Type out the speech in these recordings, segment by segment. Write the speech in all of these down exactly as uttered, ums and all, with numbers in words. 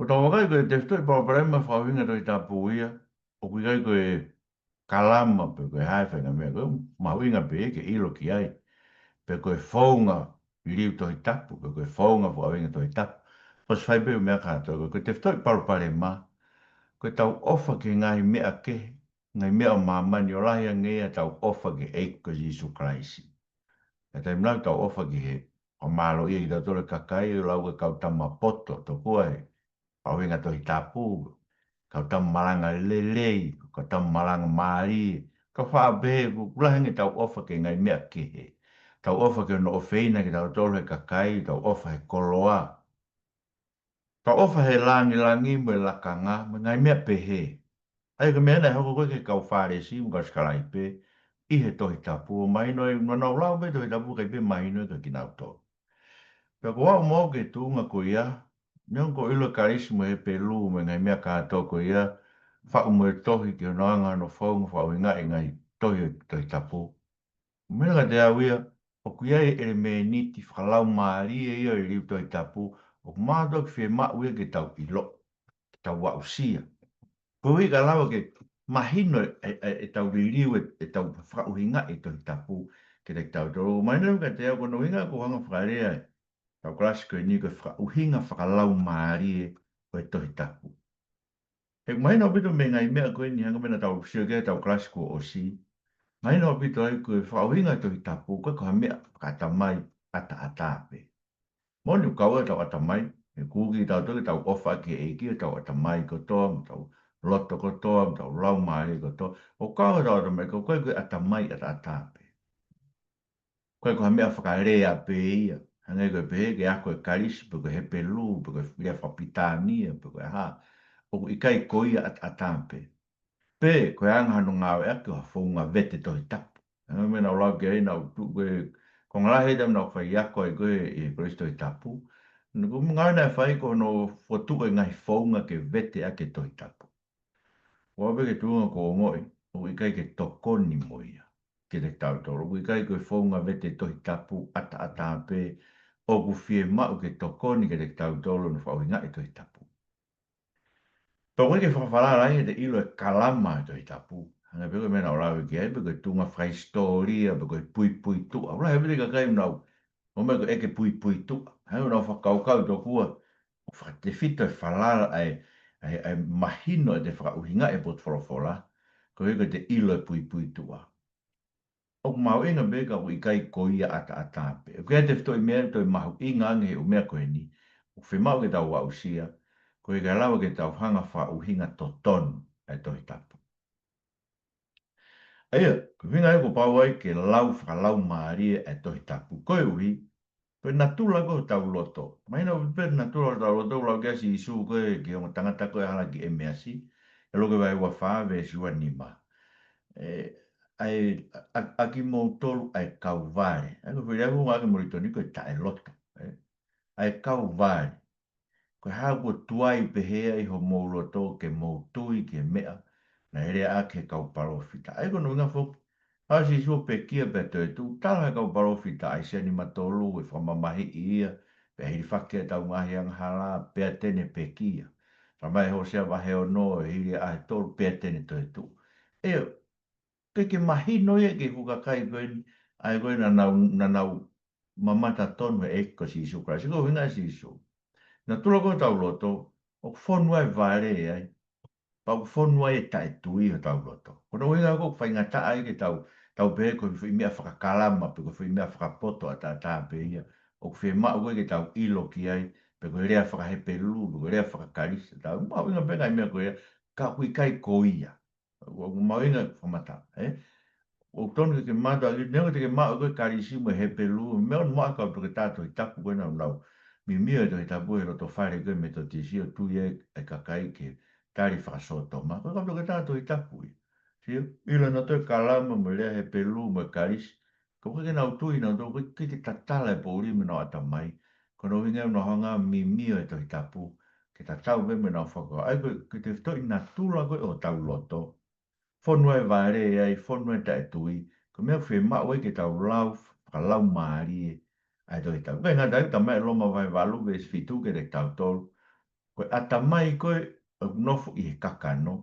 Ko tau vakai ko e tefitoʻi palopalema fakaʻuhinga Tohi Tapu ia, ʻoku ʻikai ko e kalama pe ko e hā e faʻahinga meʻa, ko e mahuʻinga pē ke ʻilo ki ai. Pe ko e founga liliu Tohi Tapu, pe ko e founga fakaʻuhinga Tohi Tapu. ʻOsi fai pē meʻa kātoa, ko e tefitoʻi palopalema, ko e tau ʻofa ki he ngaahi meʻa kehe, ngaahi meʻa ʻo māmani ʻo lahi ange ia ʻetau ʻofa ki he ʻEiki ko Sīsū Kalaisi. ʻE taimi lahi tau ʻofa ki he, ʻo mālō ia kitautolu e kakai, ʻo lau e kau tama poto, tokua e fakaʻuhinga Tohi Tapu, kau tama malanga lelei, kau tama malanga mālie, kau faʻa pehē, ʻoku lahi ange ʻetau ʻofa ki he ngaahi meʻa kehe. Tau ʻofa ki hono ʻofeina kitautolu he kakai, tau ʻofa he koloa. Tau ʻofa he langilangi mo e lakanga, mo e ngaahi meʻa pehē. ʻA ia ko e meʻa naʻe hoko ko ē ki he kau Fālesi mo e kau sikalaipe, ʻi he Tohi Tapu, ʻo mahino ai, naʻa nau lau pē Tohi Tapu kae ʻikai pē mahino ia kia kinautolu. Pea ko au mo au ki he tuʻunga ko ia, neongo ʻoku ʻilo ʻe Kalisi mo Hepelū mo e ngaahi meʻa kātoa ko ia, faʻu mo e tohi ki hono anga hono founga fakaʻuhingaʻi e ngaahi tohi ʻo e Tohi Tapu. Meʻa kiate au ia, ʻoku ʻi ai e ʻelemēniti fakalaumālie ia ʻo e liliu Tohi Tapu, ʻoku mātuʻaki fiemaʻu ia ke tau ʻilo, ke tau aʻusia. Koeʻuhi ka lava ke mahino e, e, e, ʻetau liliu, e, ʻetau fakaʻuhingaʻi e Tohi Tapu, kiate kitautolu. Mahino kiate au ko hono ʻuhinga ʻoku ou hanga fakalea ai ʻetau kalasi ko eni ko e fakaʻuhinga fakalaumālie ʻo e Tohi Tapu. He mahino ʻaupito mei he ngaahi meʻa ko eni hangē ko e meʻa naʻa tau sio ki ai ʻetau kalasi kuo ʻosi. Mahino ʻaupito ai ko e fakaʻuhinga e Tohi Tapu, ʻoku ʻikai ko ha meʻa fakaʻatamai ʻataʻatā pē. Moʻoni ʻoku kau ʻetau ʻatamai, he ʻoku kau kitautolu ke tau ʻofa ki he ʻEiki ʻi hotau ʻatamai kotoa, mo hotau loto kotoa, mo hotau laumālie kotoa. ʻOku kau ʻetau ʻatamai, ka ʻoku ʻikai ko e ʻatamai ʻataʻatā pē. ʻOku ʻikai ko ha meʻa fakalea pē ia. Hangē ko e pehē ke ako e Kalisi, pe ko e Hepelū, pe ko e lea fakapilitānia, pe ko e hā. ʻOku ʻikai ko ia ʻataʻatā pē. Pea ko e anga hono ngāueʻaki ʻo ha founga vete Tohi Tapu. Hangē ko e meʻa naʻa ku lau ki ai naʻa ku tuʻu ko e konga lahi e taimi naʻa ku faiako ai ko ē ʻi he Kolisi Tohi Tapu. Naʻa ku ngāue naʻe fai ko hono fokotuʻu e ngaahi founga ke vete ʻaki e Tohi Tapu. ʻOua pē ke tuʻunga ʻoku ongoʻi, ʻoku ʻikai ke tokoni mo ia kiate kitautolu. ʻOku ʻikai ko e founga vete Tohi Tapu ʻataʻatā pē ʻoku fiemaʻu ke tokoni kiate kitautolu ʻi hono fakaʻuhingaʻi e Tohi Tapu. Pea ʻoku ʻikai ke fakafalala ai ʻete ʻilo e kalama e Tohi Tapu. Hangē pē ko e meʻa naʻa ku lau ki ai, pe ko e tuʻunga fakahisitōlia, pe ko e puipuituʻa. ʻOku lahi ʻaupito e kakai ʻoku nau ō mai ko e ʻeke puipuituʻa. Hangē ʻoku nau fakakaukau tokua ʻoku fakatefito e falala ʻa e, ʻa e, ʻa e mahino ʻete fakaʻuhingaʻi e potu folofola, koeʻuhi ko ʻete ʻilo e puipuituʻa. ʻOku mahuʻinga pē ka ʻoku ʻikai ko ia ʻataʻatā pē. ʻOku ʻi ai e tefitoʻi meʻa toe mahuʻinga ange he ʻū meʻa ko eni ʻoku fiemaʻu ke tau aʻusia, koeʻuhi kae lava ke tau hanga ʻo fakaʻuhinga totonu e Tohi Tapu. ʻA ia, ko e ʻuhinga ia kuo pau ai ke lau fakalaumālie e Tohi Tapu. Koeʻuhi, ko e natula ko ē hotau loto. Mahino pē natula hotau loto, lau ki ai ʻa Sīsū ko ē ki he ongo tangata ko ē ʻi he hala ki ʻEmeasi, ʻi Luke vahe ua fā veesi ua nima. ʻE, ʻa e, ʻa, ʻa kimoutolu ʻa e kau vale. ʻA ia ko e foʻi lea ʻoku ngāueʻaki ʻe Molitoni ko e taʻeloto. ʻE, ʻa e kau vale. Ko e hā kuo tuai pehē ai homou loto ke mou tui ki he meʻa naʻe lea ʻaki ʻe he kau palōfita. ʻA ia ko hono ʻuhinga foki, haʻu ʻa Sīsū ʻo pekia pea toetuʻu, tala ʻe he kau palōfita ʻAisea nimatolu ʻe fakamamahiʻi ia, pea hilifaki ʻetau ngaahi angahala, pea te ne pekia. Talamai ʻe Hōsea vahe ono, ʻe hili ʻaho ʻe tolu, pea te ne toetuʻu. ʻE, ʻikai ke mahino ia ki he fuʻu kakai ko eni, ʻa ia ko ē naʻa nau, naʻa nau mamata tonu he ʻEiki ko Sīsū Kalaisi, ko e ʻuhinga ʻa Sīsū. Natula ko ē hotau loto, ʻoku fonu ai e vale ai, pea ʻoku fonu ai e taʻetui hotau loto. Ko hono ʻuhinga ʻoku faingataʻa ai ke tau, tau pehē ko e foʻi meʻa fakakalama, pe ko e foʻi meʻa fakapoto ʻataʻatā pē ia. ʻOku fiemaʻu ko ē ke tau ʻilo ki ai, pe ko e lea fakaHepelū, pe ko e lea fakaKalisi, tau mahuʻinga pē ngaahi meʻa ko ia, ka ʻoku ʻikai ko ia. ʻOku mahuʻinga ke fakamata, ē? ʻOku tonu ke ke mātuʻaki, neongo te ke maʻu ko ē Kalisi mo e Hepelū, meʻa ʻoku maʻu ʻe he kau toketā Tohi Tapu ko ē naʻa nau mimio e Tohi Tapu he loto fale ko ē Metotisi ʻo tui e, e kakai ke tali fakasōtoma. Ko e kau toketā Tohi Tapu ia. Sio, ʻilo nautolu e kalama mo e lea Hepelū mo e Kalisi. Ka ʻoku ʻikai ke nau tui nautolu, ʻoku ʻikai ke tatala e poʻuli mei honau ʻatamai. Ko hono ʻuhinga ia ʻoku nau hanga ʻo mimio e Tohi Tapu ke tatau pē mo ʻenau fakakaukau. ʻA ia ko e, ko e tefitoʻi natula ko ē hotau loto. Fonu ai e vale ai, fonu ai e taʻetui. Ko e meʻa ʻoku fiemaʻu ai ke tau lau fakalaumālie ʻa e Tohi Tapu. ʻIkai ngata ai, talamai ʻe Loma vahe valu veesi fitu kiate kitautolu. Ko e ʻatamai ko ē ʻoku nofo ʻi he kakano,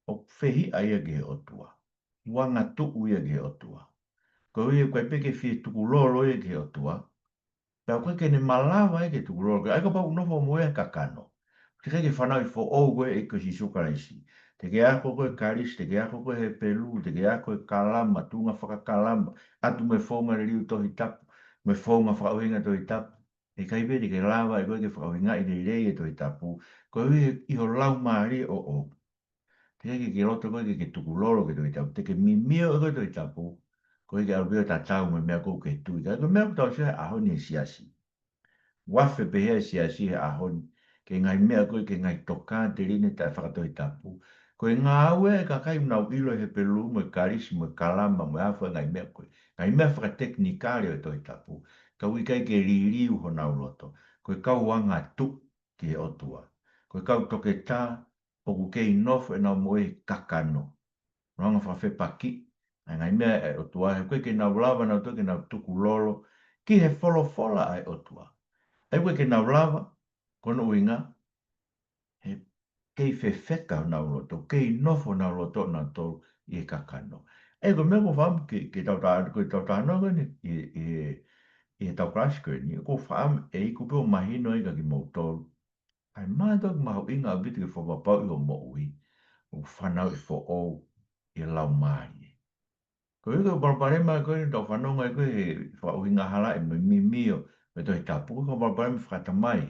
ʻoku fehiʻa ia ki he ʻOtua. ʻOku angatuʻu ia ki he ʻOtua. Koeʻuhi ʻoku ʻikai pē ke fie tukulolo ia ki he ʻOtua. Pea ʻoku ʻikai ke ne malava ia ke tukulolo. ʻA ia kapau ʻoku nofo mo ia he kakano, teʻeki ai ke fanauʻi foʻou koe ʻe ko Sīsū Kalaisi. Te ke ako koe Kalisi, te ke ako koe Hepelū, te ke ako e kalama, tuʻunga fakakalama, ʻatu mo e founga liliu Tohi Tapu, mo e founga fakaʻuhinga Tohi Tapu. ʻIkai pē te ke lava ʻe koe ke fakaʻuhingaʻi lelei e Tohi Tapu, koeʻuhi ʻi ho laumālie ʻoʻou. Teʻeki ke ke loto koe ke ke tukulolo ki he Tohi Tapu, te ke mimio ʻe koe e Tohi Tapu, koeʻuhi ke ʻalu pē ʻo tatau mo e meʻa ʻoku ke tui. Ka ko e meʻa ʻoku tau sio he ʻaho ni he siasi. Uafe pē he siasi he ʻaho ni, ki he ngaahi meʻa ko ē, ki he ngaahi tokāteline taʻefakatohitapu. Ko e ngāue e kakai ʻoku nau ʻilo e Hepelū mo e Kalisi mo e kalama mo e ʻafu e ngaahi meʻa ko ē, ngaahi meʻa fakatekinikale ʻo e Tohi Tapu, ka ʻoku ʻikai ke liliu honau loto. Ko e kau angatuʻu ki he ʻOtua. Ko e kau toketā ʻoku kei nofo ʻenau moʻui he kakano. Nau hanga ʻo fakafepakiʻi ʻa e ngaahi meʻa ʻa e ʻOtua, he ʻoku ʻikai ke nau lava nautolu ke nau tukulolo ki he folofola ʻa e ʻOtua. ʻA ia ʻoku ʻikai ke nau lava, ko hono ʻuhinga, he kei fefeka honau loto, kei nofo honau loto ʻanautolu ʻi he kakano. ʻA ia ko e meʻa ʻoku ou fakaʻamu ke, ke tau tā-, ko e tau talanoa ko eni ʻi, ʻi, ʻi heʻetau kalasi ko eni, ʻoku ou fakaʻamu ʻe iku pē ʻo mahino ai kia kimoutolu ʻa e mātuʻaki mahuʻinga ʻaupito ke fakapapauʻi hoʻo moʻui ʻoku fanauʻi foʻou ʻi he laumālie. Koeʻuhi ko e palopalema ko eni ʻoku tau fanongo ai ko ē he fakaʻuhinga halaʻi mo e mimio mei he Tohi Tapu, ko e palopalema fakaʻatamai.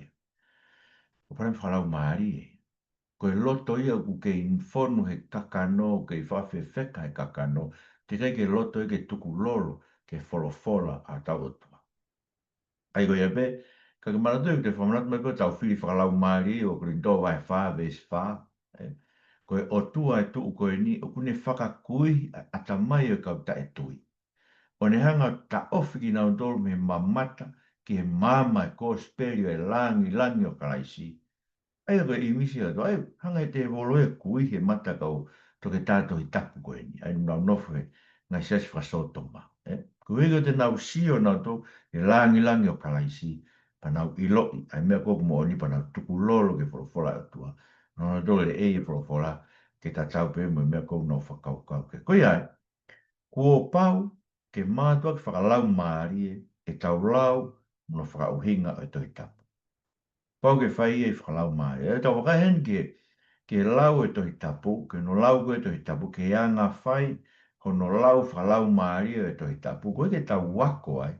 Ko e palopalema fakalaumālie. Ko e loto ia ʻoku kei fonu he kakano, kei fakafefeka he kakano, teʻeki ai ke loto ia ke tukulolo ki he folofola ʻa hotau ʻOtua. ʻA ia ko ia pē, ka ke manatu ʻoku te fakamanatu mai ko ē ʻetau fili fakalaumālie ʻi he ʻuluaki Kolinitō vahe fā veesi fā, ē? Ko e ʻOtua ʻe tuʻu ko eni, ʻoku ne fakakuihi ʻa e ʻatamai ʻo e kau taʻetui, ʻo ne hanga ʻo taʻofi kinautolu mei he mamata ki he maama ʻo e kosipeli ʻo e langilangi ʻo Kalaisi. ʻA ia ko e ʻīmisi atu, ʻa ia, hanga ʻe he tēvolo ia ʻo kuihi e mata ʻo e kau toketā Tohi Tapu ko eni, ʻa ia ʻoku nau nofo he ngaahi siasi fakasōtoma, ē? Koeʻuhi ko ʻenau sio nautolu he langilangi ʻo Kalaisi, pea nau ʻiloʻi ʻa e meʻa ko ē ʻoku moʻoni, pea nau tukulolo ki he folofola ʻa e ʻOtua. Nau ʻoatu e lelei e folofola ke tatau pē mo e meʻa ʻoku nau fakakaukau ki ai. Ko ia ai, kuo pau ke mātuʻaki fakalaumālie ʻetau lau mo hono fakaʻuhinga ʻo e Tohi Tapu. Pau ke fai ia ʻi he fakalaumālie. ʻE tau vakai heni ki he, ki he lau e Tohi Tapu, ki hono lau ko ē e Tohi Tapu, ki he anga fai hono lau fakalaumālie ʻo e Tohi Tapu, ko ē ke tau ako ai.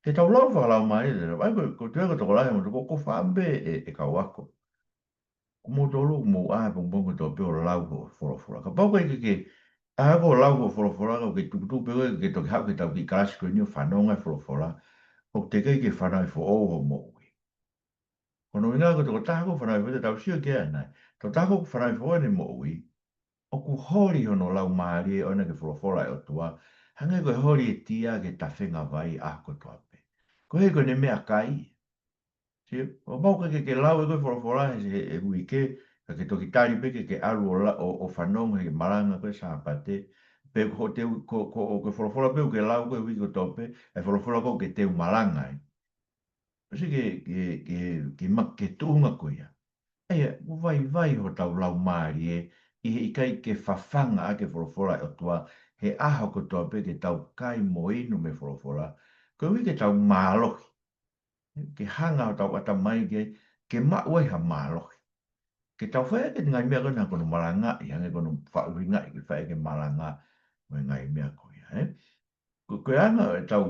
Ke tau lau fakalaumālie, ʻa ia ko, ko e tui ko e tokolahi mo toko ko fā pē e, e kau ako. Ko moutolu, mou ʻā he pongipongi kotoa pē ʻo lau hoʻo folofola. Kapau ʻoku ʻikai ke, ke ʻā koe ʻo lau hoʻo folofola, ka ʻoku ke tukutuku pē koe ke toki haʻu ki heʻetau kiʻi kalasi ko eni ʻo fanongo he folofola, ʻoku teʻeki ai ke fanauʻi foʻou hoʻo moʻui. Ko hono ʻuhinga ko e tokotaha ʻoku fanauʻi foʻou, te tau sio ki ai ʻanai. Tokotaha ʻoku fanauʻi foʻou ʻene moʻui, ʻoku holi hono laumālie ʻoʻona ki he folofola ʻa e ʻOtua, hangē ko e holi e tia ki he tafenga vai ʻaho kotoa pē. Koeʻuhi ko ʻene meʻakai. Sio, ʻo kapau ʻoku ʻikai ke, ke lau ʻe koe e folofola he, he, he uike, ka ke toki tali pē ke, ke ʻalu ʻo la-, ʻo, ʻo fanongo he malanga ko ē Sāpate, pe ko e teu, ko, ko, ko e folofola pē ʻoku ke lau ko ē he uike kotoa pē, ʻa e folofola ko ē ʻoku ke teu malanga ai. ʻOsi ke, ke, ke, ke ma-, ke tuʻunga ko ia. ʻA ia, ʻoku vaivai hotau laumālie ʻi he ʻikai ke fafanga ʻaki e folofola ʻa e ʻOtua he ʻaho kotoa pē ke tau kai mo inu mei he folofola, koeʻuhi ke tau mālohi. Ke hanga hotau ʻatamai ke, ke maʻu ai ha mālohi. Ke tau fai ʻaki e ngaahi meʻa ko ena ko hono malangaʻi, hangē ko hono fakaʻuhingaʻi ke fai ʻaki e malanga mo e ngaahi meʻa ko ia, ē? Ko, ko e anga ʻetau,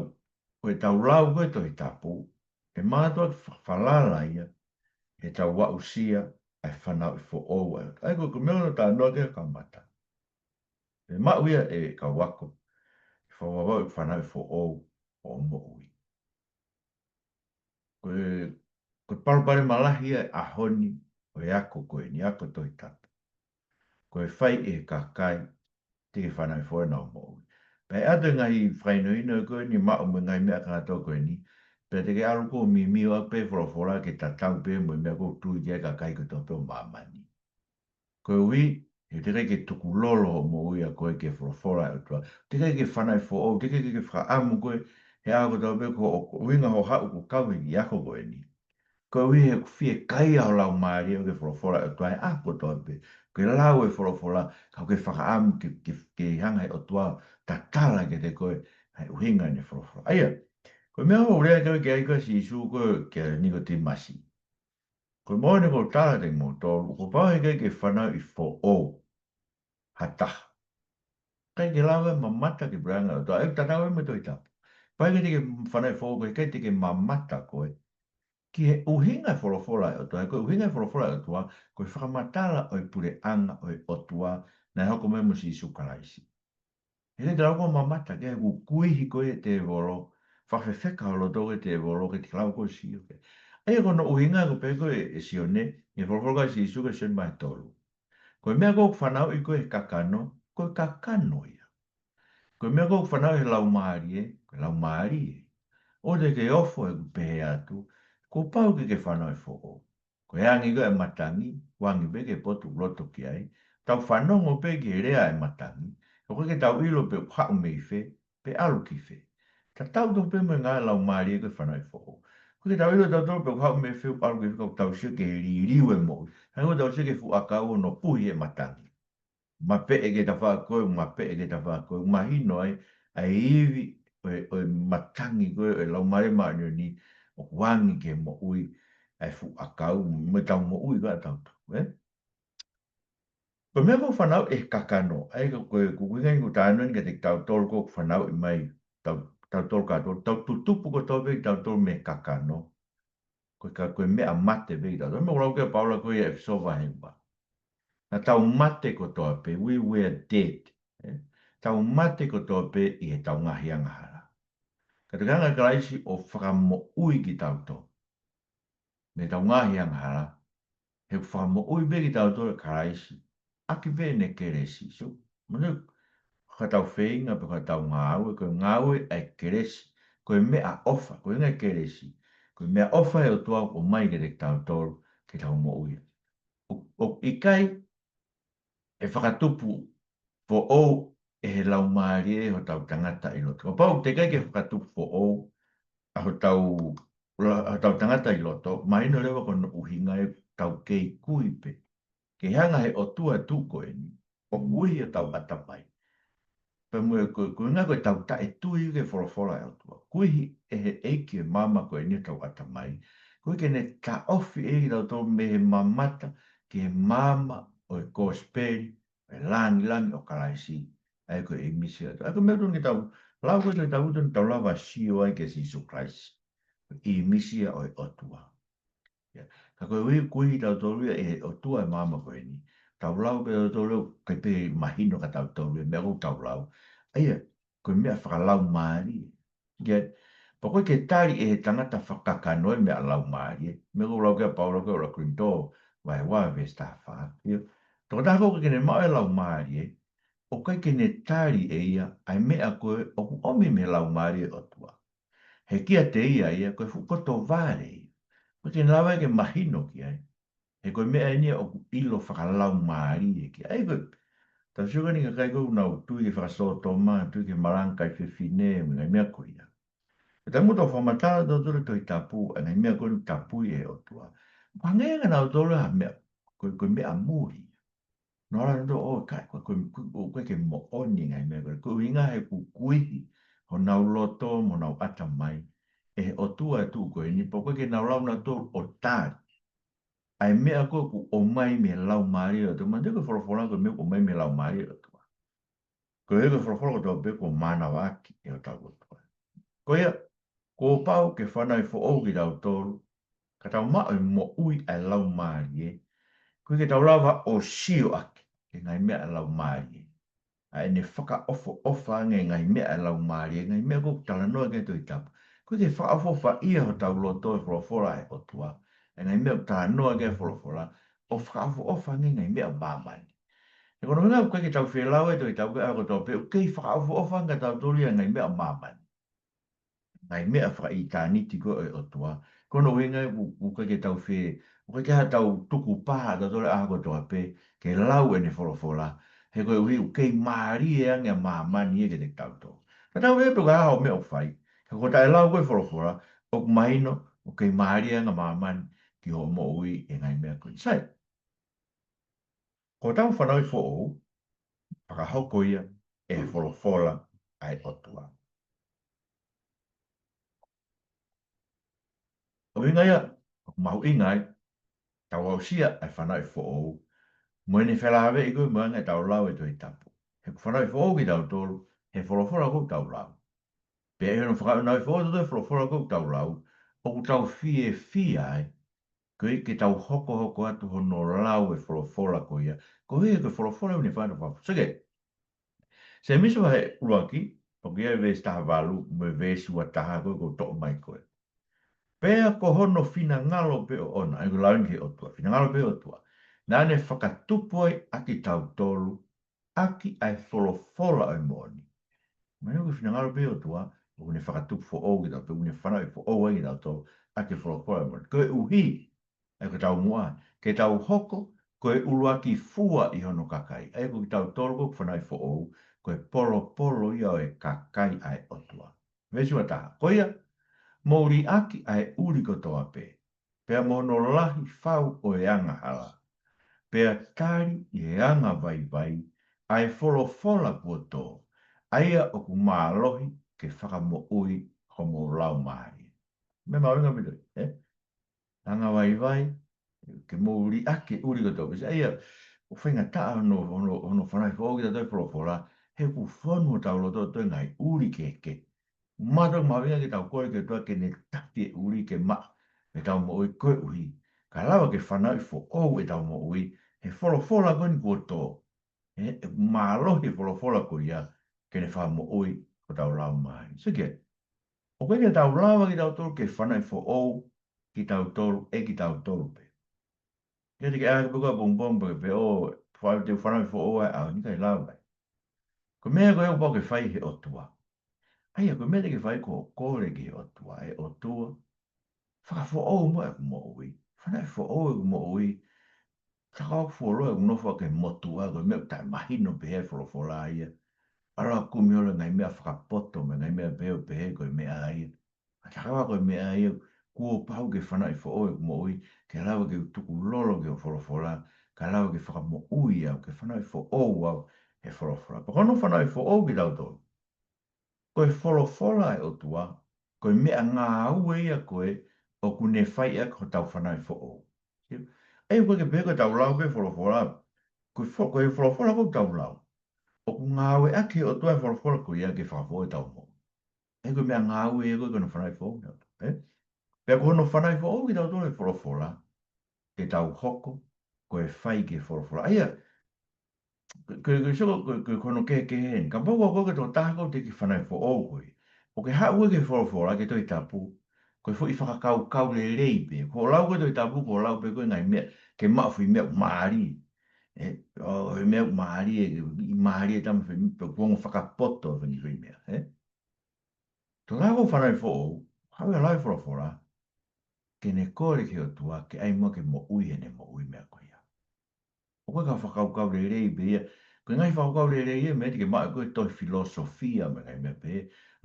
ko ʻetau lau ko ē e Tohi Tapu, ʻe mātuʻaki fa-, falala ia, ʻetau aʻusia ʻa e fanauʻi foʻou ʻa e ʻOtua. ʻA ia ko, ko e meʻa ʻoku ou talanoa ki ai he kamata. ʻE maʻu ia ʻe he kau ako, ʻe fakavavevave e fanauʻi foʻou hoʻo moʻui. Ko e, ko e palopalema lahi ia he ʻaho ni ʻo e ako ko eni, ako Tohi Tapu, ko e fai ʻe he kakai, teʻeki fanauʻi foʻou ʻenau moʻui. Pea ʻoatu e ngaahi fakahinohino ko eni maʻu mo e ngaahi meʻa kātoa ko eni, pea te ke ʻalu koe ʻo mimio ʻaki pē e folofola ke tatau pē mo e meʻa ʻoku tui ki ai e kakai kotoa pē ʻo māmani. Koeʻuhi he teʻeki ai ke tukulolo hoʻo moʻui ʻa koe ki he folofola ʻa e ʻOtua. Teʻeki ai ke fanauʻi foʻou, teʻeki ai ke fakaʻamu koe he ʻaho kotoa pē ko hoʻo, ko e ʻuhinga hoʻo haʻu ʻo kau he kiʻi ako ko eni, Koeʻuhi he ʻoku fiekaia ho laumālie ʻoku ke folofola ʻOtua he ʻaho kotoa pē. Ke lau e folofola, ka ʻoku ke fakaʻamu ke, ke, ke hanga he ʻOtua tatala kiate koe ʻa e ʻuhinga ʻene folofola. ʻA ia, ko e meʻa ʻoku ou lea ki ai ko ē Sīsū ko ē kia Nikotīmasi. Ko e moʻoni ʻoku ou tala atu kiate kimoutolu, kuo pau he ʻikai ke fanauʻi foʻou ha taha. ʻIkai ke lava ʻo mamata ki he puleʻanga ʻo e ʻOtua, ʻoku tatau ia mo e Tohi Tapu. Pau ke te ke fanauʻi foʻou koe, ʻikai te ke mamata koe ki he ʻuhinga e folofola ʻa e ʻOtua, ko e ʻuhinga e folofola ʻa e ʻOtua, ko e fakamatala ʻo e puleʻanga ʻo e ʻOtua, naʻe hoko mai mo Sīsū Kalaisi. He ʻikai te ke lava ʻo mamata ki ai, he ʻoku kuihi koe ʻe he tēvolo, fakafefeka ho loto koe ʻe he tēvolo, ʻikai te ke lava ʻo sio ki ai. ʻA ia ko hono ʻuhinga ko e pehē ko ē ʻe Sione, ʻi he folofola ʻa Sīsū kia Sione vahe tolu. Ko e meʻa ʻoku fanauʻi koe he kakano, ko e kakano ia. Ko e meʻa ʻoku fanauʻi he laumālie, ko e laumālie. ʻOua te ke ofo he ʻoku pehē atu, kuo pau ke ke fanauʻi foʻou. Ko e angi ko ē ʻa e matangi, ʻoku angi pē ki he potu ʻoku loto ki ai. Tau fanongo pē ki he lea ʻa e matangi, ʻoku ʻikai ke tau ʻilo pe ʻoku haʻu mei fē, pe ʻalu ki fē. Tatau tofu pē mo e ngaahi laumālie ko ē fanauʻi foʻou. ʻOku ʻikai ke tau ʻilo tautolu pe ʻoku haʻu mei fē, pe ʻalu ki fē, ka ʻoku tau sio ki he liliu e moʻui. Hangē ko ʻetau sio ki he fuʻu ʻakau ʻoku puhi he matangi. Mapeʻe ki he tafaʻaki ko ē, mapeʻe ki he tafaʻaki ko ē, mahino ai ʻa e ivi ʻo e, ʻo e matangi ko ē ʻo e Laumālie Māʻoniʻoni ʻoku angi ki he moʻui ʻa e fuʻu ʻakau, mo ʻetau moʻui ko ē ʻatautolu, ē? Ko e meʻa ʻoku fanauʻi he kakano, ʻa ia ko e, ko e ʻuhinga ʻoku ou talanoa ni kiate kitautolu ʻoku fanauʻi mai, tau, tautolu kātoa, tau tutupu kotoa pē kitautolu mei he kakano. Ko e ka, ko e meʻa mate pē kitautolu. Meʻa ʻoku lau ki ai ʻa Paula ko ē ʻi ʻEfesō vahe ua. Naʻa tau mate kotoa pē, we were dead. Ē? Tau mate kotoa pē ʻi heʻetau ngaahi angahala. Ka te hanga ʻe Kalaisi ʻo fakamoʻui kitautolu mei heʻetau ngaahi angahala. He ʻoku fakamoʻui pē kitautolu ʻe Kalaisi ʻaki pē ʻene kelesi. So, manu, ko ʻetau feinga pe ko ʻetau ngāue, ko e ngāue ʻa e kelesi, ko e meʻaʻofa, ko e ngaahi kelesi, ko e meʻaʻofa ʻa e ʻOtua ʻoku ʻomai kiate kitautolu ke tau moʻui. ʻO, ʻoku ʻikai ʻe fakatupu foʻou ʻe he Laumālie hotau tangata ʻi loto. Kapau ʻoku teʻeki ai ke fakatupu foʻou ʻa hotau, la-, hotau tangata ʻi loto, mahino leva ko hono ʻuhinga ʻoku tau kei kui pē. Ke hanga he ʻOtua ʻo tuku ko eni ʻo kuihi hotau ʻatamai. Pea mo e ko, ko e ʻuhinga ko ʻetau taʻetui ki he folofola ʻa e ʻOtua. Kuihi ʻe he ʻEiki e maama ko eni hotau ʻatamai. Koeʻuhi ke ne taʻofi ʻe ia kitautolu mei he mamata ki he maama ʻo e kosipeli, ʻo e lāngilangi ʻo Kalaisi. ʻA ia ko e ʻīmisi ʻa e ʻOtua. ʻA ia ko e meʻa ʻoku totonu ke tau lau, ko e totonu ke tau lava ʻo sio ai kia Sīsū Kalaisi. ʻĒmisia ʻo e ʻOtua. ʻIo. Ka koeʻuhi kuihi tautolu ia ʻe he ʻOtua e maama ko eni. Tau lau pē tautolu ʻoku ʻikai pē mahino kia tautolu e meʻa ʻoku tau lau. ʻA ia, ko e meʻa fakalaumālie. ʻIo. Pea ʻoku ʻikai ke tali ʻe he tangata fakakakano e meʻa laumālie. Meʻa ʻoku lau ki ai ʻa Paula ko ē ʻi he ʻuluaki Kolinitō, vahe ua veesi taha fā. ʻIo. Tokotaha ko ē ʻoku ʻikai ke ne maʻu e laumālie, ʻoku ʻikai ke ne tali ʻe ia ʻa e meʻa ko ē ʻoku ʻomi mei he Laumālie ʻo e ʻOtua. He kiate ia ia, ko e fuʻu koto vale ia. ʻOku ʻikai ke ne lava ke mahino ki ai. He ko e meʻa eni ia ʻoku ʻilo fakalaumālie ki ai. Ko e, tau sio ki he ngaahi kakai ko ē ʻoku nau tui ki he fakasōtoma, tui ki he malanga ʻa e kakai fefine, mo e ngaahi meʻa ko ia. Pea taimi ʻoku tau fakamatala tautolu e Tohi Tapu, ʻa e ngaahi meʻa ko ē ʻoku tapui ʻe he ʻOtua, ʻoku hangē ia kia nautolu ha meʻa, ko e, ko e meʻa muli. Nau lau nautolu ʻo kai, ko e, ko e, ko e, ko e ke moʻoni e ngaahi meʻa ko ē. Ko e ʻuhinga he ʻoku kuihi honau loto mo honau ʻatamai ʻe he ʻOtua ʻe tuʻu ko eni, pea ʻoku ʻikai ke nau lau nautolu ʻo tali ʻa e meʻa ko ē ʻoku ʻomai mei he Laumālie ʻo e ʻOtua. Manatuʻi ko e folofola ko e meʻa ʻoku ʻomai mei he Laumālie ʻo e ʻOtua. Ko e, ko e folofola kotoa pē kuo mānavaʻaki ʻe hotau ʻOtua. Ko ia, kuo pau ke fanauʻi foʻou kitautolu, ka tau maʻu e moʻui ʻa e Laumālie, koeʻuhi ke tau lava ʻo sio ʻaki e ngaahi meʻa ʻa e Laumālie. ʻA ʻene fakaʻofoʻofa ange e ngaahi meʻa ʻa e Laumālie, ngaahi meʻa ʻoku talanoa ki ai e Tohi Tapu. Koeʻuhi ke fakaʻofoʻofaʻia hotau loto ʻe he folofola ʻa e ʻOtua, e ngaahi meʻa ʻoku talanoa ki ai e folofola, ʻo fakaʻofoʻofa ange e ngaahi meʻa ʻa māmani. He ko hono ʻuhinga ʻoku ʻikai ke tau fie lau e Tohi Tapu he ʻaho kotoa pē, ʻoku kei fakaʻofoʻofa ange kia tautolu ia e ngaahi meʻa ʻa māmani. Ngaahi meʻa fakaʻitāniti ko ē ʻo e ʻOtua. Ko hono ʻuhinga ʻoku, ʻoku ʻikai ke tau fie, ʻoku ʻikai ke ʻi ai haʻatau tukupā ʻatautolu he ʻaho kotoa pē ke lau ʻene folofola. He koeʻuhi ʻoku kei mālie ange ʻa māmani ia kiate kitautolu. Tatau ai pē pe ko e hā hoʻo meʻa ʻoku fai. Ka ko e taʻe lau ko ē e folofola, ʻoku mahino, ʻoku kei mālie ange ʻa māmani ki hoʻo moʻui ʻi he ngaahi meʻa ko eni. Sai, ko ʻetau fanauʻi foʻou, fakahoko ia ʻe he folofola ʻa e ʻOtua. ʻUhinga ia, ʻoku mahuʻinga ai, tau aʻusia ʻa e fanauʻi foʻou, mo ʻene felāveʻi ko ē mo e anga ʻetau lau e Tohi Tapu. He ʻoku fanauʻi foʻou kitautolu, he folofola ʻoku tau lau. Pea ʻi hono fanauʻi foʻou kitautolu he folofola ʻoku tau lau, ʻoku tau fiefia ai, ko e ke tau hokohoko atu hono lau e folofola ko ia, ko e he ko e folofola ʻoku ne fai ʻene fakafofonga. Sēmisi vahe ʻuluaki, ʻoku ʻi ai e veesi taha valu, mo e veesi ua taha ko ē ʻoku toʻo mai ko ē. Pea ko hono finangalo pē ʻoʻona, ʻa ia ko e lau eni ki he ʻOtua, finangalo pē ʻOtua. Naʻa ne fakatupu ai ʻa kitautolu, ʻaki ʻa e folofola ʻo e moʻoni. Mahino ko e finangalo pē ʻOtua, ʻoku ne fakatupu foʻou kitautolu, ʻoku ne fanauʻi foʻou ai kitautolu, ʻaki e folofola ʻo e moʻoni. Koeʻuhi, ʻa ia ko e taumuʻa, ke tau hoko, ko e ʻuluaki fua ʻi hono kakai. ʻA ia ko kitautolu ko e fanauʻi foʻou, ko e polopolo ia ʻo e kakai ʻa e ʻOtua. Veesi ua taha. Ko ia, mou liʻaki ʻa e ʻuli kotoa pē, pea mo hono lahi fau ʻo e angahala. Pea tali ʻi he angavaivai ʻa e folofola kuo tō, ʻa ia ʻoku mālohi ke fakamoʻui homou laumālie. Meʻa mahuʻinga pito, ē? Angavaivai, ke mou liʻaki e ʻuli kotoa pē. ʻA ia, ʻoku faingataʻa hono, hono, hono fanauʻi foʻou kitautolu e folofola, he ʻoku fonu hotau loto ʻi he ngaahi ʻuli kehekehe. Mātuʻaki mahuʻinga ke tau kole ki he ʻOtua ke ne taki e ʻuli ke maʻa ʻetau moʻui koeʻuhi ka lava ke fanauʻi foʻou ʻetau moʻui, he folofola ko eni kuo tō. Ē, ʻoku mālohi e folofola ko ia ke ne fakamoʻui hotau laumālie. Sio ki ai. ʻOku ʻikai ke tau lava kitautolu ke fanauʻi foʻou kitautolu ʻe kitautolu pē. Ke te ke ʻai pē ko e pongipongi pē ke pehē ʻoku ou fai, te u fanauʻi foʻou ʻa e ʻaho ni, ʻikai lava ai. Ko e meʻa ko ē ʻoku pau ke fai he ʻOtua. ʻA ia, ko e meʻa te ke fai ko e kole ki he ʻOtua, ʻe ʻOtua, fakafoʻou muʻa ʻeku moʻui. Fanauʻi foʻou ʻeku moʻui. Ka ʻoku fuoloa ʻeku nofo ʻaki e motuʻa, ko e meʻa ʻoku taʻemahino pehē e folofola ia. ʻAlu ʻo kumi holo e ngaahi meʻa fakapoto mo e ngaahi meʻa pehē ʻo pehē ko e meʻa ia. ʻA ia ka ko e meʻa ia, kuo pau ke fanauʻi foʻou ʻeku moʻui, ke lava ke u tukulolo ki hoʻo folofola, ka lava ke fakamoʻui au, ke fanauʻi foʻou au he folofola. Pea ko hono fanauʻi foʻou kitautolu, ko e folofola ʻa e ʻOtua, ko e meʻangāue ia ko ē ʻoku ne fai ʻaki hotau fanauʻi foʻou. ʻA ia ʻoku ʻikai ke pehē ko ʻetau lau pē folofola, ko e fo-, ko e folofola ʻoku tau lau, ʻoku ngāueʻaki ʻe he ʻOtua e folofola ko ia ke fakafoʻou ʻetau moʻui. ʻA ia ko e meʻangāue ia ko ē ko hono fanauʻi foʻou ʻa e ʻOtua, ē? Pea ko hono fanauʻi foʻou kitautolu he folofola, ke tau hoko ko e fai ki he folofola. ʻA ia, ko, ko, ko, so, ko, ko, ko hono kehekehe eni. Kapau ko koe ko e tokotaha ʻoku teʻeki fanauʻi foʻou koe, ʻoku ke haʻu koe ki he folofola, ki he Tohi Tapu, ko e foʻi fakakaukau lelei pē. Ko hoʻo lau ko ē Tohi Tapu, ko hoʻo lau pē ko ē ngaahi meʻa, ke maʻu foʻi meʻa mālie. Ē, ʻo, e meʻa mālie, ke, mālie tama foʻi, pe kuo ongo fakapoto foʻi, foʻi meʻa, ē? Tokotaha ʻoku fanauʻi foʻou, haʻu ia ʻo lau e folofola, ke ne kole ki he ʻOtua, ke ʻai muʻa ke moʻui heʻene moʻui meʻa ko ia. ʻOku ʻikai ko e fakakaukau lelei pē ia. Ko e ngaahi fakakaukau lelei ia, meʻa te ke maʻu ko e tohi filōsofia mo e ngaahi meʻa pehē,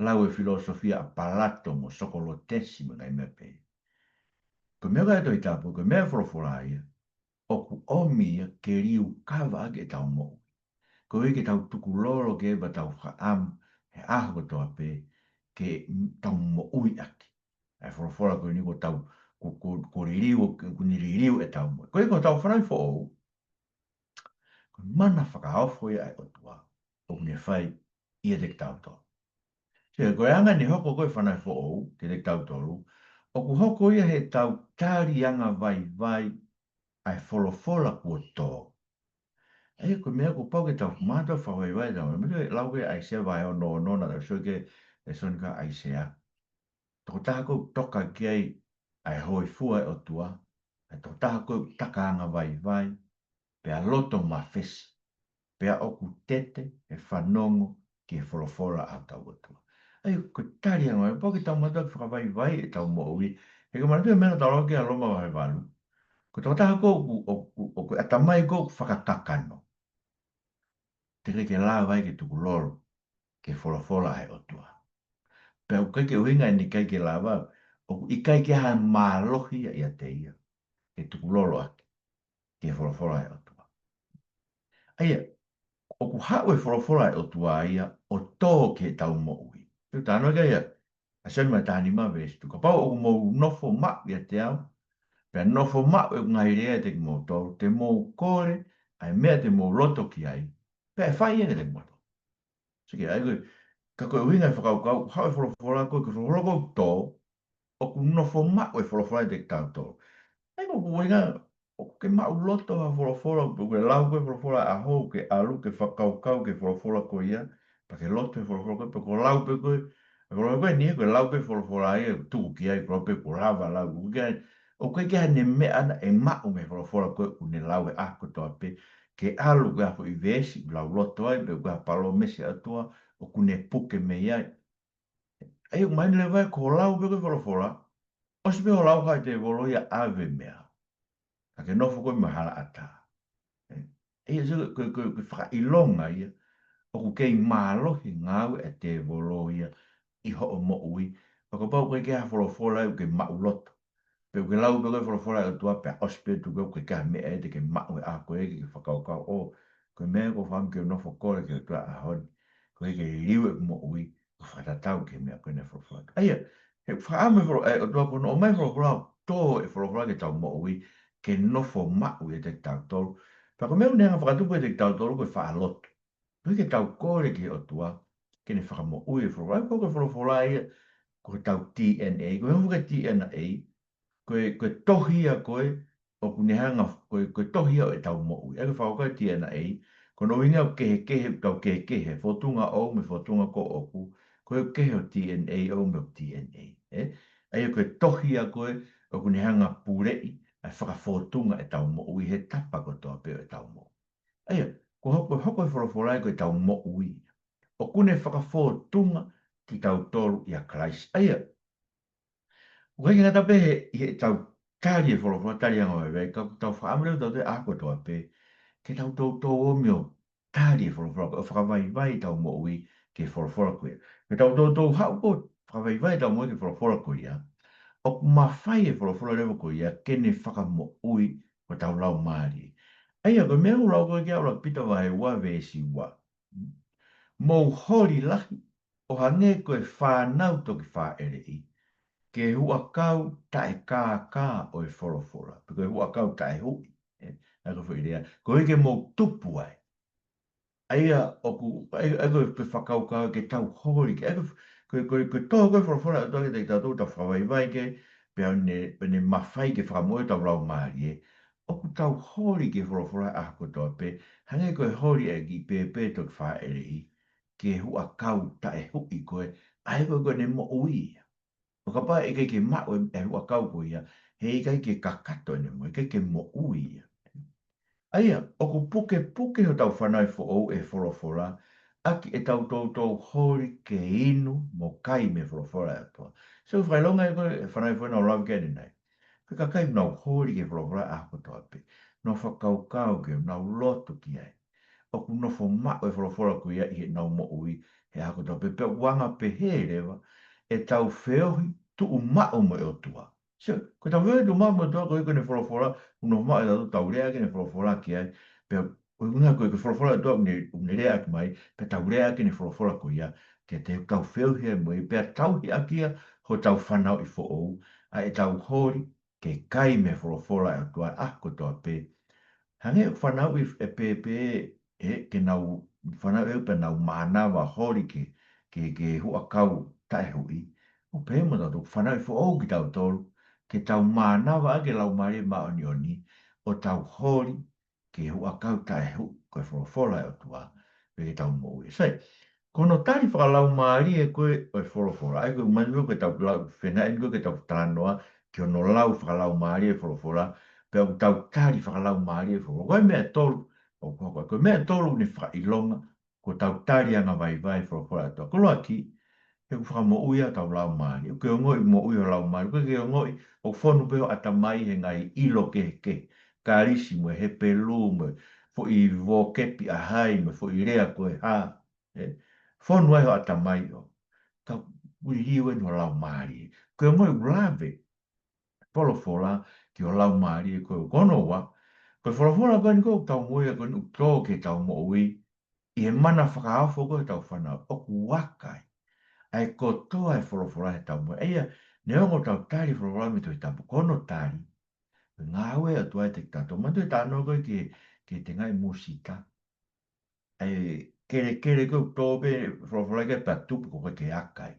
lau e filōsofia ʻa Palato mo Sokolotesi mo e ngaahi meʻa pehē. Ko e meʻa ko ē ʻa e Tohi Tapu, ko e meʻa e folofola ia, ʻoku ʻomi ia ke liukava ʻaki ʻetau moʻui. Koeʻuhi ke tau tukulolo ki ai pea tau fakaʻamu he ʻaho kotoa pē ke tau moʻui ʻaki. ʻA e folofola ko eni kuo tau, kuo, kuo, kuo liliu, kuo ne liliu ʻetau moʻui. Ko ia ko ʻetau fanauʻi foʻou, ko e mana fakaofo ia ʻa e ʻOtua ʻoku ne fai ʻiate kitautolu. Sio, ko e anga ʻene hoko ko ē e fanauʻi foʻou kiate kitautolu, ʻoku hoko ia heʻetau tali angavaivai ʻa e folofola kuo tō. ʻA ia ko e meʻa kuo pau ke tau mātuʻaki fakavaivai ʻetau moʻui. Meʻa te u lau ki he ʻAisea vahe ono ono, naʻa tau sio ki ai he lēsoni ko ia ʻa ʻAisea. Tokotaha ʻoku toka ki ai ʻa e hōifua ʻa e ʻOtua, ʻa e tokotaha ʻoku taka angavaivai, pea loto mafesi, pea ʻoku tete ʻene fanongo ki he folofola ʻa hotau ʻOtua. ʻA ia ko e tali angavaivai, pau ke tau mātuʻaki fakavaivai ʻetau moʻui. He ko e manatu e meʻa naʻa tau lau ki ai ʻa Loma vahe valu. Ko e tokotaha ʻoku, ʻoku, ʻoku, ʻoku ʻatamai ʻoku fakakakano, teʻeki ke lava ia ke tukulolo ki he folofola ʻa e ʻOtua. Pea ʻoku ʻikai ke ʻuhinga ʻene ʻikai ke lava, ʻoku ʻikai ke ʻi ai ha mālohi ia ʻiate ia ke tukulolo ʻaki ki he folofola ʻa e ʻOtua. ʻA ia, ʻoku haʻu e folofola ʻa e ʻOtua ia ʻo tō ki heʻetau moʻui. Te u talanoa ki ai ʻa Sione vahe taha nima veesi tolu. Kapau ʻoku mou nofo maʻu ʻiate au, pea nofo maʻu ʻeku ngaahi lea ʻiate kimoutolu, te mou kole ʻa e meʻa te mou loto ki ai, pea ʻe fai ia kiate kimoutolu. Sio ki ai ko ē, ka ko e ʻuhinga e fakakaukau, haʻu e folofola ko ē, ko e folofola ko ē ʻoku tō, ʻoku nofo maʻu e folofola ʻiate kitautolu. ʻA ia ko ʻeku ʻuhinga, ʻoku ke maʻuloto ha folofola, ʻoku ke lau ko ē folofola ʻaho, ke ʻalu, ke fakakaukau ki he folofola ko ia, pea ke loto he folofola ko ē, pea ko e lau pē ko ē, e folofola ko eni, ko e lau pē folofola ia, tuku ki ai, ko e lau pē ko e lava lau, ʻoku ke, ʻoku ʻikai ke ʻi ai haʻane meʻa ʻe maʻu mei he folofola ko ē ʻoku ne lau he ʻaho kotoa pē, ke ʻalu ko ē ha foʻi veesi, lau loto ai, pe ko ha palōmesi ʻa e ʻOtua, ʻoku ne puke mei ai. ʻA ia, ʻoku mahino leva ia ko e lau pē ko ē folofola, ʻosi pē hoʻo lau, haʻu e tēvolo ia ʻave mei ai. Ka ke nofo koe mo e halaʻatā. ʻE, ʻa ia, sio, ko e, ko e, ko e fakaʻilonga ia, ʻoku kei mālohi e ngāue ʻa e tēvolo ia ʻi hoʻo moʻui. Pea kapau ʻoku ʻikai ke ʻi ai ha folofola ʻoku ke maʻuloto. Pe ʻoku ke lau pē ko ē folofola ʻa e ʻOtua pea ʻosi pē, tuku, ʻoku ʻikai ke ʻi ai ha meʻa ia te ke maʻu he ʻaho ko ē ke ke fakakaukau, ʻo, ko e meʻa ʻoku ou fakaʻamu ke u nofo kole ki he ʻOtua he ʻaho ni. Ko e ke liliu ʻeku moʻui, ʻo fakatatau ki he meʻa ko ē naʻe folofola. ʻA ia, he fakaʻamu e folo-, ʻa e ʻOtua ko hono ʻomai e folofola, tō e folofola ki heʻetau moʻui, ke nofo maʻu ʻiate kitautolu. Pea ko e meʻa ʻoku ne hanga ʻo fakatupu ʻiate kitautolu ko e faʻa lotu. Ko e ke tau kole ki he ʻOtua ke ne fakamoʻui e folofola. ʻA ia ko e folofola ia, ko hotau D N A, ko e hā e foʻi D N A, ko e, ko e tohi ia ko ē ʻoku ne hanga, ko e, ko e tohi ia ʻo ʻetau moʻui. ʻA ia ko e fakakaukau D N A, ko hono ʻuhinga ʻoku kehekehe, ʻoku tau kehekehe, fōtunga ʻoʻou mo e fōtunga ko ʻoku, ko e kehe ʻo D N A ʻoʻou mo e D N A, ē? ʻA ia ko e tohi ia ko ē ʻoku ne hanga ʻo puleʻi ʻa e fakafōtunga ʻetau moʻui he tapa kotoa pē ʻo ʻetau moʻui. ʻA ia, ko e hoko, hoko e folofola ia ko ʻetau moʻui. ʻOku ne fakafōtunga kitautolu ʻia Kalaisi. ʻA ia, ʻoku ʻikai ke ngata pē he, ʻi heʻetau tali e folofola, tali angavaivai, ka ʻoku tau fakaʻamu leva tautolu he ʻaho kotoa pē ke tau toutou ō mai ʻo tali e folofola ko ē, ʻo fakavaivai ʻetau moʻui ki he folofola ko ia. Ke tau toutou haʻu ʻo fakavaivai ʻetau moʻui ki he folofola ko ia, ʻoku mafai e folofola leva ko ia ke ne fakamoʻui hotau laumālie. ʻA ia, ko e meʻa ʻoku lau ko ē ki ai ʻa ʻUluaki Pita vahe ua veesi ua. Mou holi lahi, ʻo hangē ko e fānau toki fāʻeleʻi, ki he huʻakau taʻekākā ʻo e folofola, pe ko e huʻakau taʻehuʻi, ē, ʻa ia ko e foʻi lea, koeʻuhi ke mou tupu ai. ʻA ia ʻoku, ʻa ia, ʻa ia ko e fakakaukau ke tau holi, ke, ʻa ia ko e, ko e, ko e, ko e tō ko ē e folofola ʻa e ʻOtua kiate kitautolu, tau fakavaivai ki ai, pea ʻoku ne, ʻoku ne mafai ke fakamoʻui hotau laumālie, ʻoku tau holi ki he folofola he ʻaho kotoa pē, hangē ko e holi ʻa e kiʻi pēpē toki fāʻeleʻi ki he huʻakau taʻehuʻi ko ē, ʻa ia ko ē ʻoku ne moʻui ia. ʻO kapau ʻe ʻikai ke maʻu e, e huʻakau ko ia, heʻikai ke kakato ʻene moʻui, ʻikai ke moʻui ia. ʻA ia, ʻoku pukepuke hotau fanauʻi foʻou ʻe he folofola, ʻaki ʻetau toutou holi ke inu mo kai mei he folofola ʻa e ʻOtua. So, fakaʻilonga ia ko e fanauʻi foʻou naʻa ku lave ki ai ʻanenai. Ko e kakai ʻoku nau holi ki he folofola he ʻaho kotoa pē. Nau fakakaukau ki ai, nau lotu ki ai. ʻOku nofo maʻu e folofola ko ia ʻi heʻenau moʻui he ʻaho kotoa pē, pea ʻoku anga pehē leva ʻetau feohi tuʻumaʻu mo e ʻOtua. So, ko ʻetau feohi tuʻumaʻu mo e ʻOtua, ko e, ko ʻene folofola, ʻoku nofo maʻu ʻiate kitautolu, tau lea ʻaki ʻene folofola ki ai, pea ʻoku ʻuhinga ko e, ko e folofola ʻa e ʻOtua ʻoku ne, ʻoku ne lea ʻaki mai, pea tau lea ʻaki ʻene folofola ko ia, ke te tau feohi ai mo ia, pea tauhi ʻaki ia hotau fanauʻi foʻou, ʻa ʻetau holi ke kai mei he folofola ʻa e ʻOtua he ʻaho kotoa pē. Hangē ʻoku fanauʻi e pēpē, ē, ke nau fanauʻi ʻo pea nau mānava holi ki he, ki he, ki he huʻakau taʻehuʻi. ʻOku pehē mo tautolu, fanauʻi foʻou kitautolu, ke tau mānava ʻaki e Laumālie Māʻoniʻoni, ʻo tau holi ki he huʻakau taʻehuʻi, ko e folofola ʻa e ʻOtua, pea ke tau moʻui. Sai, ko hono tali fakalaumālie ko ē ʻo e folofola, ʻa ia ko e manu ko ē ke tau lau, fengaʻi ko ē ke tau talanoa ki hono lau fakalaumālie e folofola, pea ʻoku tau tali fakalaumālie e folofola. Ko e meʻa ʻe tolu, ʻoku hoko, ko e meʻa ʻe tolu ʻoku ne fakaʻilonga, ko ʻetau tali angavaivai e folofola ʻa e ʻOtua. Ko e ʻuluaki, he ʻoku fakamoʻui ʻa hotau laumālie. ʻOku ke ongoʻi moʻui ho laumālie. ʻOku ke ongoʻi ʻoku fonu pē ho ʻatamai he ngaahi ʻilo kehekehe. Kalisi mo e Hepelū mo e foʻi vōkepi ʻa hai mo e foʻi lea ko e hā. Ē? Fonu ai ho ʻatamai ʻo. Ka ʻoku liliu eni ho laumālie. Ko e moʻui ʻoku lave folofola ki ho laumālie. Ko, ko hono ua, ko e folofola ko eni ʻoku tau moʻui ai ko eni ʻoku tō ki heʻetau moʻui ʻi he mana fakaofo ko ē ʻetau fanauʻi, ʻoku aka ai ʻa e kotoa e folofola heʻetau moʻui. ʻA ia, neongo ʻetau tali e folofola mei he Tohi Tapu, ko hono tali, ko e ngāue ʻa e ʻOtua ʻiate kitautolu. Manatuʻi e talanoa ko ē ki he, ki he tengaʻi musita. ʻA e kelekele ko ē ʻoku tō pē folofola ki ai pea tupu, ko e ʻikai ke aka ai.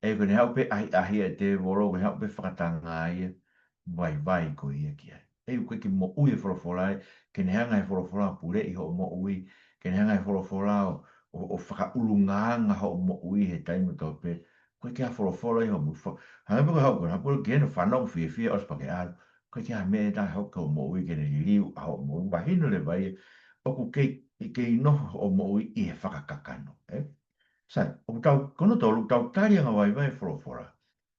ʻA ia ko ʻene haʻu pē ʻahiʻahi ʻa e tēvolo, ko ʻene haʻu pē fakatanga ia, vaivai ko ia ki ai. ʻA ia ʻoku ʻikai ke moʻui e folofola ia, ke ne hanga ʻe he folofola ʻo puleʻi hoʻo moʻui, ke ne hanga ʻe he folofola ʻo, ʻo, ʻo fakaʻulungaanga hoʻo moʻui he taimi kotoa pē. ʻOku ʻikai ke ʻi ai ha folofola ʻi hoʻo moʻui. Fa-, hangē pē ko e haʻu ko ē, haʻu ko ē ki heni fanongo fiefia ʻosi pea ke ʻalu. ʻOku ʻikai ke ʻi ai ha meʻa ʻe taha ʻe hoko ki hoʻo moʻui ke ne liliu ʻa hoʻo moʻui. Mahino leva ia, ʻoku kei, kei noho hoʻo moʻui ʻi he fakakakano, ē? Sai, ʻoku tau, ko hono tolu, tau tali angavaivai e folofola.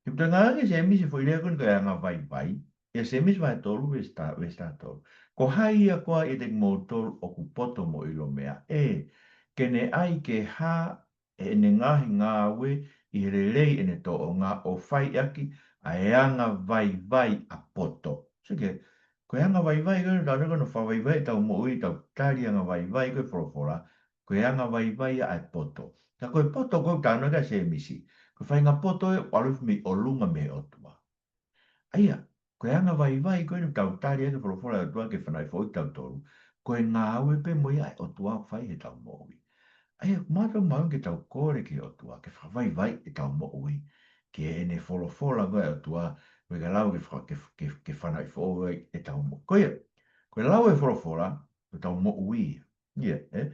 He ʻoku toe ngāueʻaki ʻe Sēmisi e foʻi lea ko eni ko e angavaivai. ʻIa Sēmisi vahe tolu, veesi taha, veesi taha tolu. Ko hai ia koā ʻiate kimoutolu ʻoku poto mo ʻilo meʻa? ʻĒ, ke ne ʻai ke hā ʻene ngaahi ngāue ʻi he lelei ʻene tōʻonga, ʻo fai ʻaki ʻa e angavaivai ʻa poto. So ke, ko e angavaivai ko ē, talanoa ko ē hono fakavaivai ʻetau moʻui, tau tali angavaivai ko ē folofola, ko e angavaivai ʻa e poto. Ka ko e poto ko ē talanoa ki ai ʻa Sēmisi, ko e faʻahinga poto ē ʻoku ʻalu mei ʻolunga mei he ʻOtua. ʻA ia, ko e angavaivai ko eni ʻoku tau tali ai ki he folofola ʻa e ʻOtua ke fanauʻi foʻou kitautolu, ko e ngāue pē mo ia ʻa e ʻOtua ʻoku fai heʻetau moʻui. ʻA ia, ʻoku mātuʻaki mahuʻinga ke tau kole ki he ʻOtua ke fakavaivai ʻetau moʻui ki heʻene folofola ko ē ʻa e ʻOtua, ʻoku ʻikai ke lava ke fa-, ke, ke, ke fanauʻi foʻou ai ʻetau moʻui. Ko ia, ko e lau e folofola, ko ʻetau moʻui ia. Ia, ē?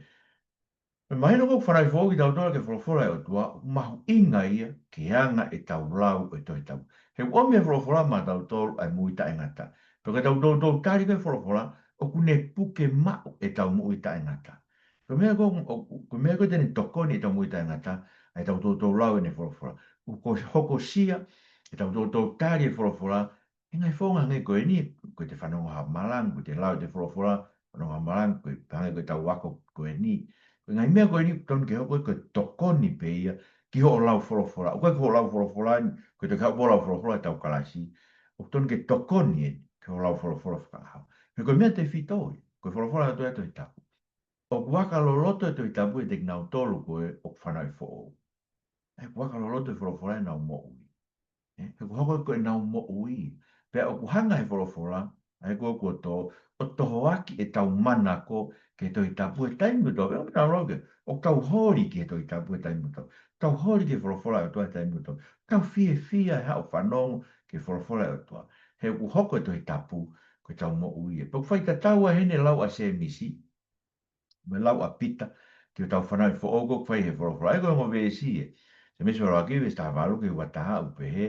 Mahino ko ʻeku fanauʻi foʻou kitautolu ki he folofola ʻa e ʻOtua, ʻoku mahuʻinga ia ki he anga ʻetau lau e Tohi Tapu. He ʻoku ʻomi ʻe he folofola maʻatautolu ʻa e moʻui taʻengata. Pea ko ʻetau toutou tali ko ē e folofola, ʻoku ne puke maʻu ʻetau moʻui taʻengata. Ko e meʻa ko, ʻo, ko e meʻa ko ē te ne tokoni ʻetau moʻui taʻengata, ʻa ʻetau toutou lau ʻene folofola. ʻOku hokosia ʻetau toutou tali e folofola, he ngaahi founga hangē ko eni, ko ʻete fanongo ha malanga, ko ʻete lau ʻete folofola, fanongo ha malanga, ko e hangē ko ʻetau ako ko eni. Ko e ngaahi meʻa ko eni, tonu ke hoko ko e tokoni pē ia ki hoʻo lau folofola. ʻOku ʻikai ko hoʻo lau folofola ni, ko ʻete kau pō lau folofola ʻetau kalasi. ʻOku tonu ke tokoni eni ki hoʻo lau folofola fakaʻaho. He ko e meʻa tefito ia, ko e folofola ʻa e ʻOtua ʻi he Tohi Tapu. ʻOku aka loloto e Tohi Tapu ʻiate kinautolu ko ē ʻoku fanauʻi foʻou. ʻA ia ʻoku aka loloto e folofola ʻenau moʻui. Ē, he ʻoku hoko ko ʻenau moʻui. Pea ʻoku hanga ʻe he folofola, ʻa ia ko ē kuo tō, ʻo tohoaki ʻetau manako ki he Tohi Tapu he taimi kotoa. Pea ʻoku tau lau ke, ʻoku tau holi ki he Tohi Tapu he taimi kotoa. Tau holi ki he folofola ʻa e ʻOtua he taimi kotoa. Tau fiefia he haʻu ʻo fanongo ki he folofola ʻa e ʻOtua. He ʻoku hoko e Tohi Tapu ko ʻetau moʻui. Pea ʻoku faitatau ai ʻene lau ʻa Sēmisi mo e lau ʻa Pita, ki hotau fanauʻi foʻou ʻoku fai he folofola. ʻA ia ko e ongo veesi ē. Sēmisi vahe ʻuluaki, veesi taha valu ki he ua taha ʻoku pehē,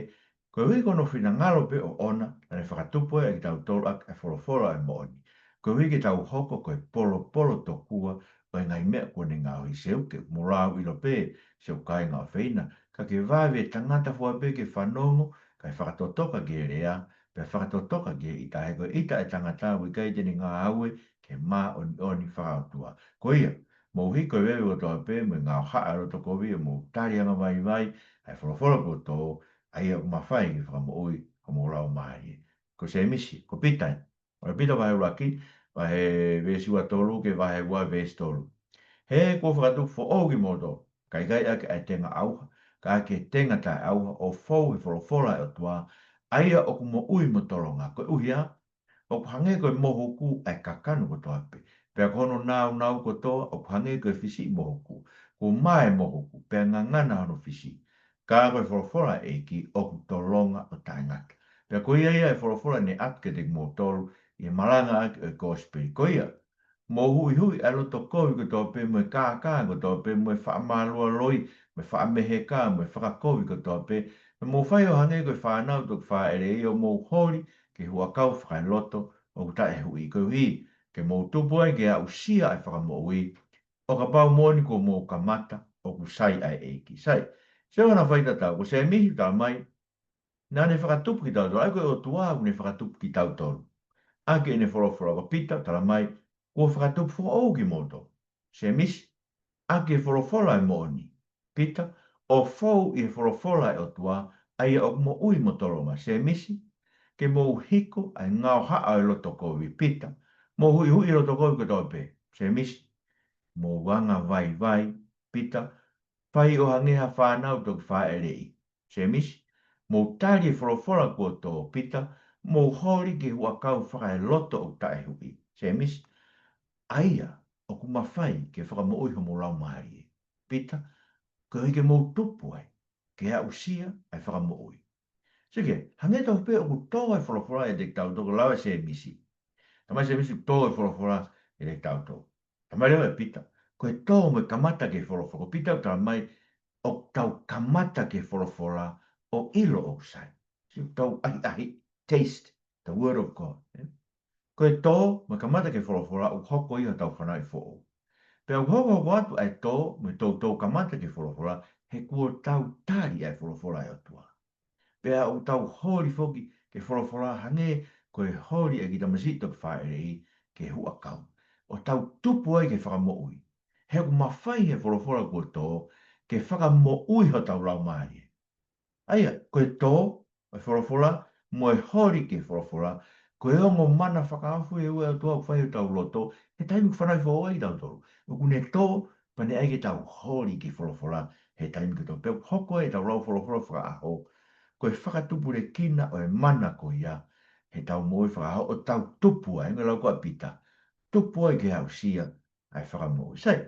koeʻuhi ko hono finangalo pē ʻoʻona, naʻa ne fakatupu ai kitautolu ʻaki e folofola ʻo e moʻoni. Koeʻuhi ke tau hoko ko e polopolo tokua ʻo e ngaahi meʻa kuo ne ngaohi. Seuke, mou lau ʻilo pē, siʻoku kāinga ʻofeina, ka ke vave e tangata fua pē ke fanongo, kae fakatotoka ki he lea, pea fakatotoka ki he ʻita, he ko e ʻita ʻa e tangata ʻoku ʻikai te ne ngāue ke māʻoniʻoni fakaʻotua. Ko ia, mou hiko e veve kotoa pē mo e ngaohaʻa ʻo e loto kovi, ʻo mou tali angavaivai ʻa e folofola kuo tō, ʻa ia ʻoku mafai ke fakamoʻui homou laumālie. Ko Sēmisi, ko Pita ē. ʻUluaki Pita vahe ʻuluaki, vahe veesi ua tolu ki he vahe ua veesi tolu. He kuo fakatupu foʻou kimoutolu, ʻikai ke ʻi ai ʻa e tenga ʻauha, ka ʻi ai e tenga taʻeʻauha, ʻo fou he folofola ʻa e ʻOtua, ʻa ia ʻoku moʻui mo tolonga. Koeʻuhi ā, ʻoku hangē ko e mohuku ʻa e kakano kotoa pē. Pea ko hono nāunau kotoa, ʻoku hangē ko e fisiʻi mohuku. Kuo mā e mohuku, pea ngangana hono fisiʻi. Ka ko e folofola ʻa e ʻEiki ʻoku tolonga ʻo taʻengata. Pea ko ia ia e folofola naʻe ʻatu kiate kimoutolu ʻi he malanga ʻaki ʻo e kosipeli. Ko ia, mou huʻihuʻi ʻa e loto kovi kotoa pē, mo e kākā kotoa pē, mo e faʻamālualoi, mo e faʻameheka, mo e fakakovi kotoa pē. Pea mou fai ʻo hangē ko e fānau toki fāʻeleʻi, ʻo mou holi ki he huʻakau fakaeloto ʻoku taʻehuʻi, koeʻuhi ke mou tupu ai ke aʻusia ʻa e fakamoʻui, ʻo kapau moʻoni kuo mou kamata, ʻoku sai ʻa e ʻEiki. Sai, sio ki hona faitatau, ko Sēmisi talamai, naʻa ne fakatupu kitautolu, ʻa ia ko e ʻOtua ʻoku ne fakatupu kitautolu. ʻAki ʻene folofola. Ko Pita talamai, kuo fakatupu foʻou kimoutolu. Sēmisi, ʻaki e folofola ʻo e moʻoni. Pita, ʻo fou ʻi he folofola ʻa e ʻOtua, ʻa ia ʻoku moʻui mo tolonga. Sēmisi, ke mou hiko ʻa e ngaohaʻa ʻo e loto kovi. Pita, mou huʻihuʻi e loto kovi kotoa pē. Sēmisi, mou anga vaivai. Pita, fai ʻo hangē ha fānau toki fāʻeleʻi. Sēmisi, mou tali e folofola kuo tō. Pita, mou holi ki he huʻakau fakaeloto ʻoku taʻehuʻi. Sēmisi, ʻa ia ʻoku mafai ke fakamoʻui homou laumālie. Pita, koeʻuhi ke mou tupu ai, ke aʻusia ʻa e fakamoʻui. Sike, hangē tofu pē ʻoku tō e folofola ʻiate kitautolu, lau ʻa Sēmisi. Talamai ʻe Sēmisi ʻoku tō e folofola ʻiate kitautolu. Talamai leva ʻe Pita, ko e tō mo e kamata ki he folofola. Ko Pita ʻoku talamai ʻoku tau kamata ki he folofola ʻo ʻilo ʻoku sai. Sio, tau ʻahiʻahi, taste the word of God, ē? Ko e tō mo e kamata ki he folofola ʻoku hoko ia ʻi hotau fanauʻi foʻou. Pea ʻoku hokohoko atu ʻa e tō mo e toutou kamata ki he folofola, he kuo tau tali ʻa e folofola ʻa e ʻOtua. Pea ʻoku tau holi foki ki he folofola hangē ko e holi ʻa e kiʻi tamasiʻi toki fāʻeleʻi ki he huʻakau, ʻo tau tupu ai ki he fakamoʻui. He ʻoku mafai he folofola kuo tō ke fakamoʻui hotau laumālie. ʻA ia, ko e tō ʻo e folofola mo e holi ki he folofola, ko e ongo mana fakaofo ia ʻa e ʻOtua ʻoku fai ʻi hotau loto he taimi ʻoku fanauʻi foʻou ai kitautolu. ʻOku ne tō, pea ne ʻai ke tau holi ki he folofola he taimi kotoa pē ʻoku hoko ai ʻetau lau folofola fakaʻaho. Ko e fakatupulekina ʻo e mana ko ia heʻetau moʻui fakaʻaho, ʻo tau tupu ai, hangē ko e lau ko ē ʻa Pita, tupu ai ke aʻusia ʻa e fakamoʻui. Sai,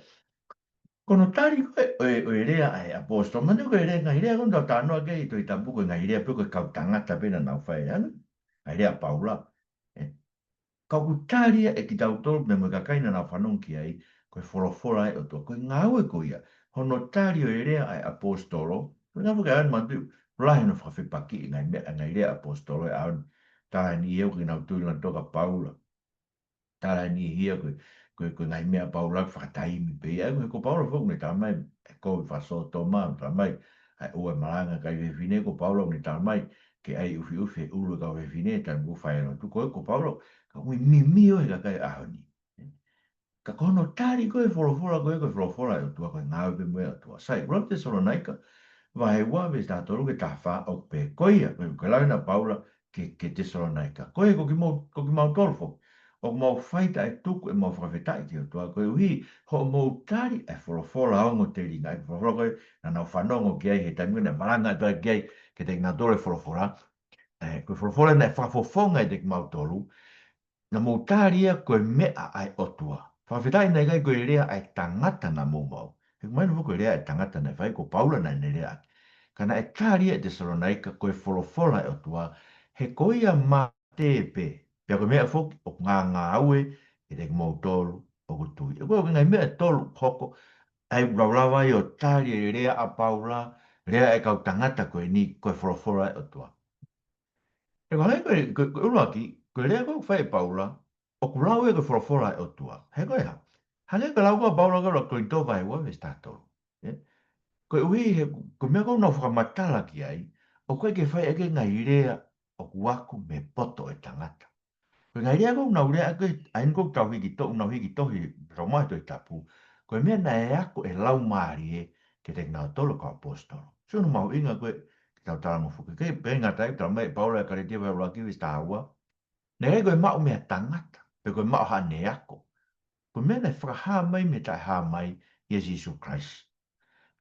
ko hono tali ko ē ʻo e, ʻo e lea ʻa e ʻaposetolo, mahino ko e lea, ngaahi lea ko ē naʻa tau talanoa ki ai ʻi he Tohi Tapu ko e ngaahi lea pē ko e kau tangata pē naʻa nau fai, ʻa e ngaahi lea ʻa Paula. Ē, ka ʻoku tali ia ʻe kitautolu pea mo e kakai naʻa nau fanongo ki ai, ko e folofola ʻa e ʻOtua, ko e ngāue ko ia. Hono tali ʻo e lea ʻa e ʻaposetolo, ko e ngāue ko ē ʻa e manatu, lahi hono fakafepakiʻi e ngaahi meʻa, ngaahi lea ʻa e ʻaposetolo ʻi he ʻaho ni. Tala ʻe he niʻihi ia ʻoku nau tui lanu toka Paula. Tala ʻe he niʻihi ia ko e, ko e, ko e ngaahi meʻa ʻa Paula ko e fakataimi pē ia. Ko e, ko Paula foki ʻoku ne talamai ʻe kovi fakasōtoma, talamai ʻa e ʻoua ʻe malanga e kakai fefine, ko Paula ʻoku ne talamai ke ʻai ʻufiʻufi e ʻulu e kau fefine he taimi ʻoku fai e lotu. Ko e, ko Paula, ka ʻoku mimio e kakai ʻaho ni. Ka ko hono tali ko ē e folofola ko ē, ko e folofola ʻa e ʻOtua, ko e ngāue pē mo ia ʻa e ʻOtua. Sai, ʻuluaki Tesalonaika, vahe ua veesi taha tolu ki he taha fā ʻoku pehē, ko ia, ko e, ko e lau ena ʻa Paula ki he, ki he Tesalonaika. Ko ia, ko kimou-, ko kimautolu foki ʻoku mau fai taʻetuku ʻemau fakafetaʻi ki he ʻOtua, koeʻuhi hoʻomou tali ʻa e folofola ongotelinga, ʻa e folofola ko ē naʻa nau fanongo ki ai he taimi naʻe malanga atu ai ki ai kiate kinautolu e folofola. Ē, ko e folofola naʻe fakafofonga ʻiate kimautolu, naʻa mou tali ia ko e meʻa ʻa e ʻOtua. Fakafetaʻi naʻe ʻikai ko e lea ʻa e tangata naʻa mou maʻu. He mahino foki ko e lea ʻa e tangata naʻe fai, ko Paula naʻa ne lea ʻaki. Ka naʻe tali ia ʻe he Tesalonaika ko e folofola ʻa e ʻOtua, he ko ia mate pē, pea ko e meʻa foki ʻoku ngāngāue kiate kimoutolu ʻoku tui. Ē, ko e ngaahi meʻa ʻe tolu ʻoku hoko, ʻa ia ʻoku lava ai ʻo tali e lea ʻa Paula, lea ʻa e kau tangata ko eni, ko e folofola ʻa e ʻOtua. Ē, ko e hā ko e, ko e, ko e ʻuluaki, ko e lea ko ē ʻoku fai ʻe Paula, ʻoku lau ia ko e folofola ʻa e ʻOtua. He ko e hā? Hangē ko e lau ko ē ʻa Paula ko ē ʻi he ʻuluaki Kolinitō vahe ua veesi taha tolu. Ē? Koeʻuhi he, ko e meʻa ko ē ʻoku nau fakamatala ki ai, ʻoku ʻikai ke fai ʻaki e ngaahi lea ʻoku ako mei he poto ʻo e tangata. Ko e ngaahi lea ko ē ʻoku nau lea ʻaki, ʻa eni ʻoku tau hiki to-, ʻoku nau hiki tohi, tau maʻu he Tohi Tapu. Ko e meʻa naʻe ako ʻe he Laumālie kiate kinautolu e kau ʻaposetolo. Sio hono mahuʻinga ko ē ke tau talanoa foki ki ai, pea ʻikai ngata ai, talamai ʻe Paula ʻi he Kalētia vahe ʻuluaki veesi taha ua, naʻe ʻikai ko e maʻu mei ha tangata, pe ko e maʻu haʻane ako. Ko e meʻa naʻe fakahā mai mei he taʻehāmai ʻia Sīsū Kalaisi.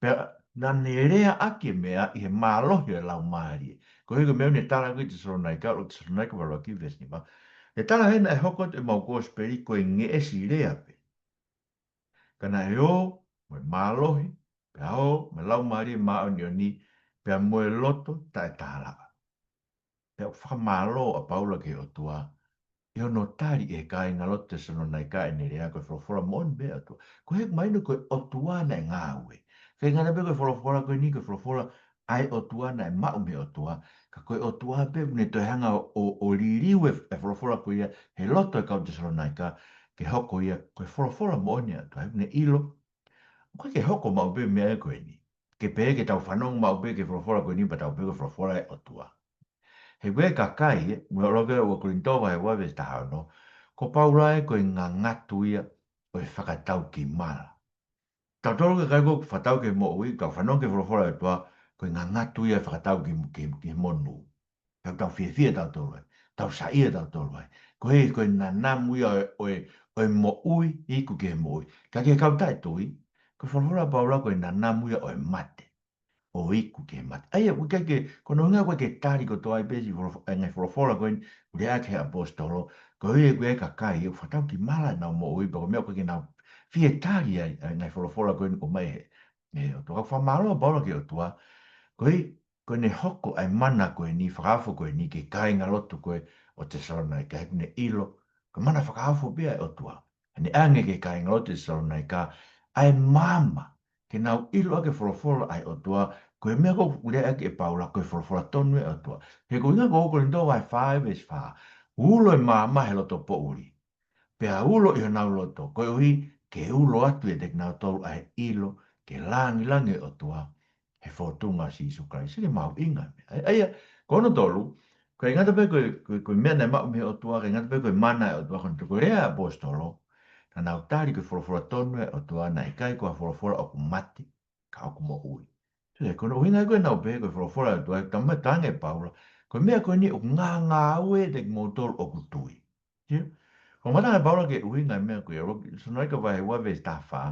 Pea naʻa ne lea ʻaki e meʻa ʻi he mālohi ʻo e Laumālie. Koeʻuhi ko e meʻa naʻe tala ko ē ki he Tesalonaika, ʻuluaki Tesalonaika vahe ʻuluaki veesi nima. ʻE tala hena ʻe hoko atu ʻemau kosipeli ko e ngeʻesi lea pē. Ka naʻe ō mo e mālohi, pea ō mo e Laumālie Māʻoniʻoni, pea mo e loto taʻetālaʻa. Pea ʻoku fakamālō ʻa Paula ki he ʻOtua ʻi hono tali ʻe he kāingalotu Tesalonaika ʻene lea ko e folofola moʻoni pē ʻa e ʻOtua. Koeʻuhi mahino ko e ʻOtua naʻe ngāue. ʻIkai ngata pē ko e folofola ko eni ko e folofola ʻa e ʻOtua naʻe maʻu mei he ʻOtua. Ka ko e ʻOtua pē ʻoku ne toe hanga ʻo, ʻo, ʻo liliu e, e folofola ko ia he loto e kau Tesalonaika ke hoko ia ko e folofola moʻoni ʻa e ʻOtua. He ʻoku ne ʻilo, ʻoku ʻikai ke hoko maʻu pē meʻa ko eni. Ke pehē ke tau fanongo maʻu pē ki he folofola ko eni pea tau pehē ko e folofola ʻa e ʻOtua. He ko e kakai, ē, mo e lau ko ē ʻuluaki Kolinitō vahe ua veesi taha ono, ko Paula ē ko e ngangatu ia ʻo e fakataukimala. Tautolu kakai ko ē ʻoku fakatau ki he moʻui, tau fanongo ki he folofola ʻa e ʻOtua, ko e ngangatu ia ʻa e fakatau ki, ki, ki he monū. Tau, tau fiefia tautolu ai. Tau saiʻia tautolu ai. Ko e, ko e nanamu ia ʻo e, ʻo e, ʻo e moʻui, iku ki he moʻui. Ka ki he kau taʻetui, ko e folofola ʻa Paula ko e nanamu ia ʻo e mate. ʻO iku ki he mate. ʻA ia, ʻoku ʻikai ke, ko hono ʻuhinga ʻoku ʻikai ke tali kotoa ai pē siʻi folof-, ʻa e ngaahi folofola ko eni, ʻoku lea ki ai e ʻaposetolo, ko ia ʻoku ʻi ai e kakai, ʻoku fakatau ki mala ʻenau moʻui, pea ko e meʻa ʻoku ʻikai ke nau fie tali ai, ʻa e ngaahi folofola ko eni ʻoku ʻomai ʻe he, ʻe he ʻOtua. Ka ʻoku fakamālō ʻa Paula ki he ʻOtua, ko e, ko ʻene hoko ʻa e mana ko eni, fakaofo ko eni, ki he kāingalotu ko ē ʻo Tesalonaika, he ʻoku ne ʻilo, ko e mana fakaofo pē ʻa e ʻOtua. Naʻa ne ʻange ki he kāingalotu ʻo Tesalonaika, ʻa e maama, ke nau ʻilo ʻaki e folofola ʻa e ʻOtua, ko e meʻa ko ē ʻoku lea ʻaki ʻe Paula, ko e folofola tonu ʻa e ʻOtua. He ko e ʻuhinga ko ē ʻo Kolinitō vahe fā veesi fā. Ulo e maama he loto poʻuli. Pea ulo ʻi honau loto, koeʻuhi ke ulo atu ʻiate kinautolu ʻa e ʻilo, ke langilangi e ʻOtua, he fōtunga ʻo Sīsū Kalaisi. Sio ki he mahuʻinga e meʻa. ʻA ia, ko hono tolu, ʻoku ʻikai ngata pē ko e, ko e, ko e meʻa naʻe maʻu mei he ʻOtua, ʻikai ngata pē ko e mana ʻa e ʻOtua, ko hono tolu ko e lea ʻa e ʻaposetolo, naʻa nau tali ko e folofola tonu ʻa e ʻOtua, naʻe ʻikai ko ha folofola ʻoku mate, ka ʻoku moʻui. Sio, ko hono ʻuhinga ia ko ē naʻa nau pehē ko e folofola ʻa e ʻOtua, talamai ʻe Paula, ko e meʻa ko eni ʻoku ngāngāue ʻiate kimoutolu ʻoku tui. Sio? Ko e fakamatala ʻa Paula ki he ʻuhinga e meʻa ko ia, Tesalonaika vahe ua veesi taha fā,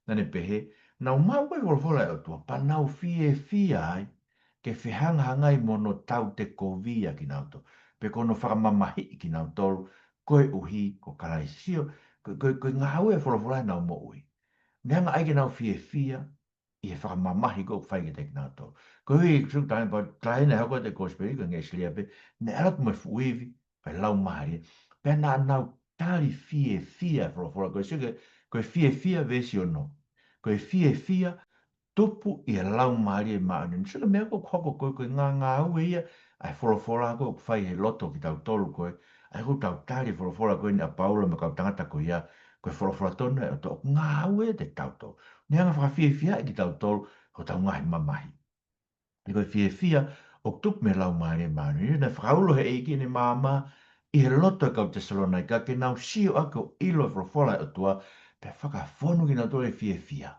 naʻa ne pehē, naʻa nau maʻu ko ē e folofola ʻa e ʻOtua, pea nau fiefia ai, ke fehangahangai mo hono tautekovia kinautolu, pe ko hono fakamamahiʻi kinautolu, koeʻuhi ko Kalaisi. Sio, ko, ko, ko e ngāue e folofola ʻi heʻenau moʻui. Ne hanga ai ke nau fiefia, ʻi he fakamamahi ko ē ʻoku fai kiate kinautolu. Koeʻuhi, sio ki he taimi pau, taimi naʻe hoko atu e kosipeli, ko e ngeʻesi lea pē, naʻe ʻalu atu mo e fuʻu ivi, ʻa e Laumālie. Pea naʻa nau tali fiefia e folofola ko ē, sio ki he, ko e fiefia veesi ono. Ko e fiefia tupu ʻi he Laumālie Māʻoniʻoni. Sio ki he meʻa ko ē ʻoku hoko ko ē, ko e ngāngāue ia ʻa e folofola ko ē ʻoku fai he loto kitautolu ko ē. ʻA ia ʻoku tau tali e folofola ko eni ʻa Paula mo e kau tangata ko ia, ko e folofola tonu ʻa e ʻOtua ʻoku ngāue ʻiate kitautolu. Ne hanga ʻo fakafiefiaʻi kitautolu ʻi hotau ngaahi mamahi. He ko e fiefia ʻoku tupu mei he Laumālie Māʻoniʻoni, naʻe fakaulo ʻe he ʻEiki ʻene maama ʻi he loto ʻo e kau Tesalonaika, ke nau sio ʻaki ʻo ʻilo e folofola ʻa e ʻOtua, pea fakafonu kinautolu ʻe he fiefia.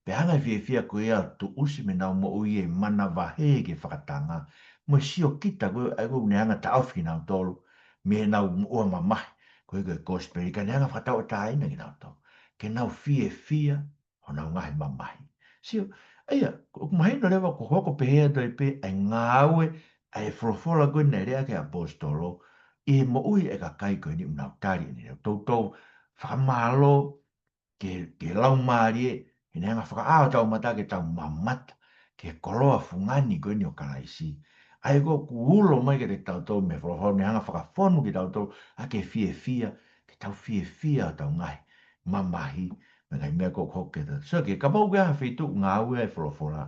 Pea hanga ʻe he fiefia ko ia ʻo tuʻusi mei heʻenau moʻui e manavahē ki he fakatanga, mo e siokita ko ē, ʻa ia ʻoku ne hanga ʻo taʻofi kinautolu mei heʻenau moʻua mamahi, ko e, ko e kosipeli, ka ne hanga ʻo fakatauʻatāina kinautolu, ke nau fiefia honau ngaahi mamahi. Sio, ʻa ia, ʻoku mahino leva ʻoku hoko pehē atu ai pē ʻa e ngāue ʻa e folofola ko ē naʻe lea ki ai e ʻaposetolo ʻi he moʻui ʻa e kakai ko eni ʻoku nau tali ʻene lea. Toutou fakamālō ki he, ki he Laumālie, he ne hanga ʻo fakaʻā hotau mata ke tau mamata ki he koloa fungani ko eni ʻo Kalaisi. ʻA ia ʻoku ulo mai kiate kitautolu mei he folofola, ne hanga ʻo fakafonu kitautolu ʻaki e fiefia, ke tau fiefia ʻi hotau ngaahi mamahi, mo e ngaahi meʻa ko ē ʻoku hoko kiate kitautolu. Sio ki he, kapau ʻoku ʻi ai ha feituʻu ʻoku ngāue ai e folofola,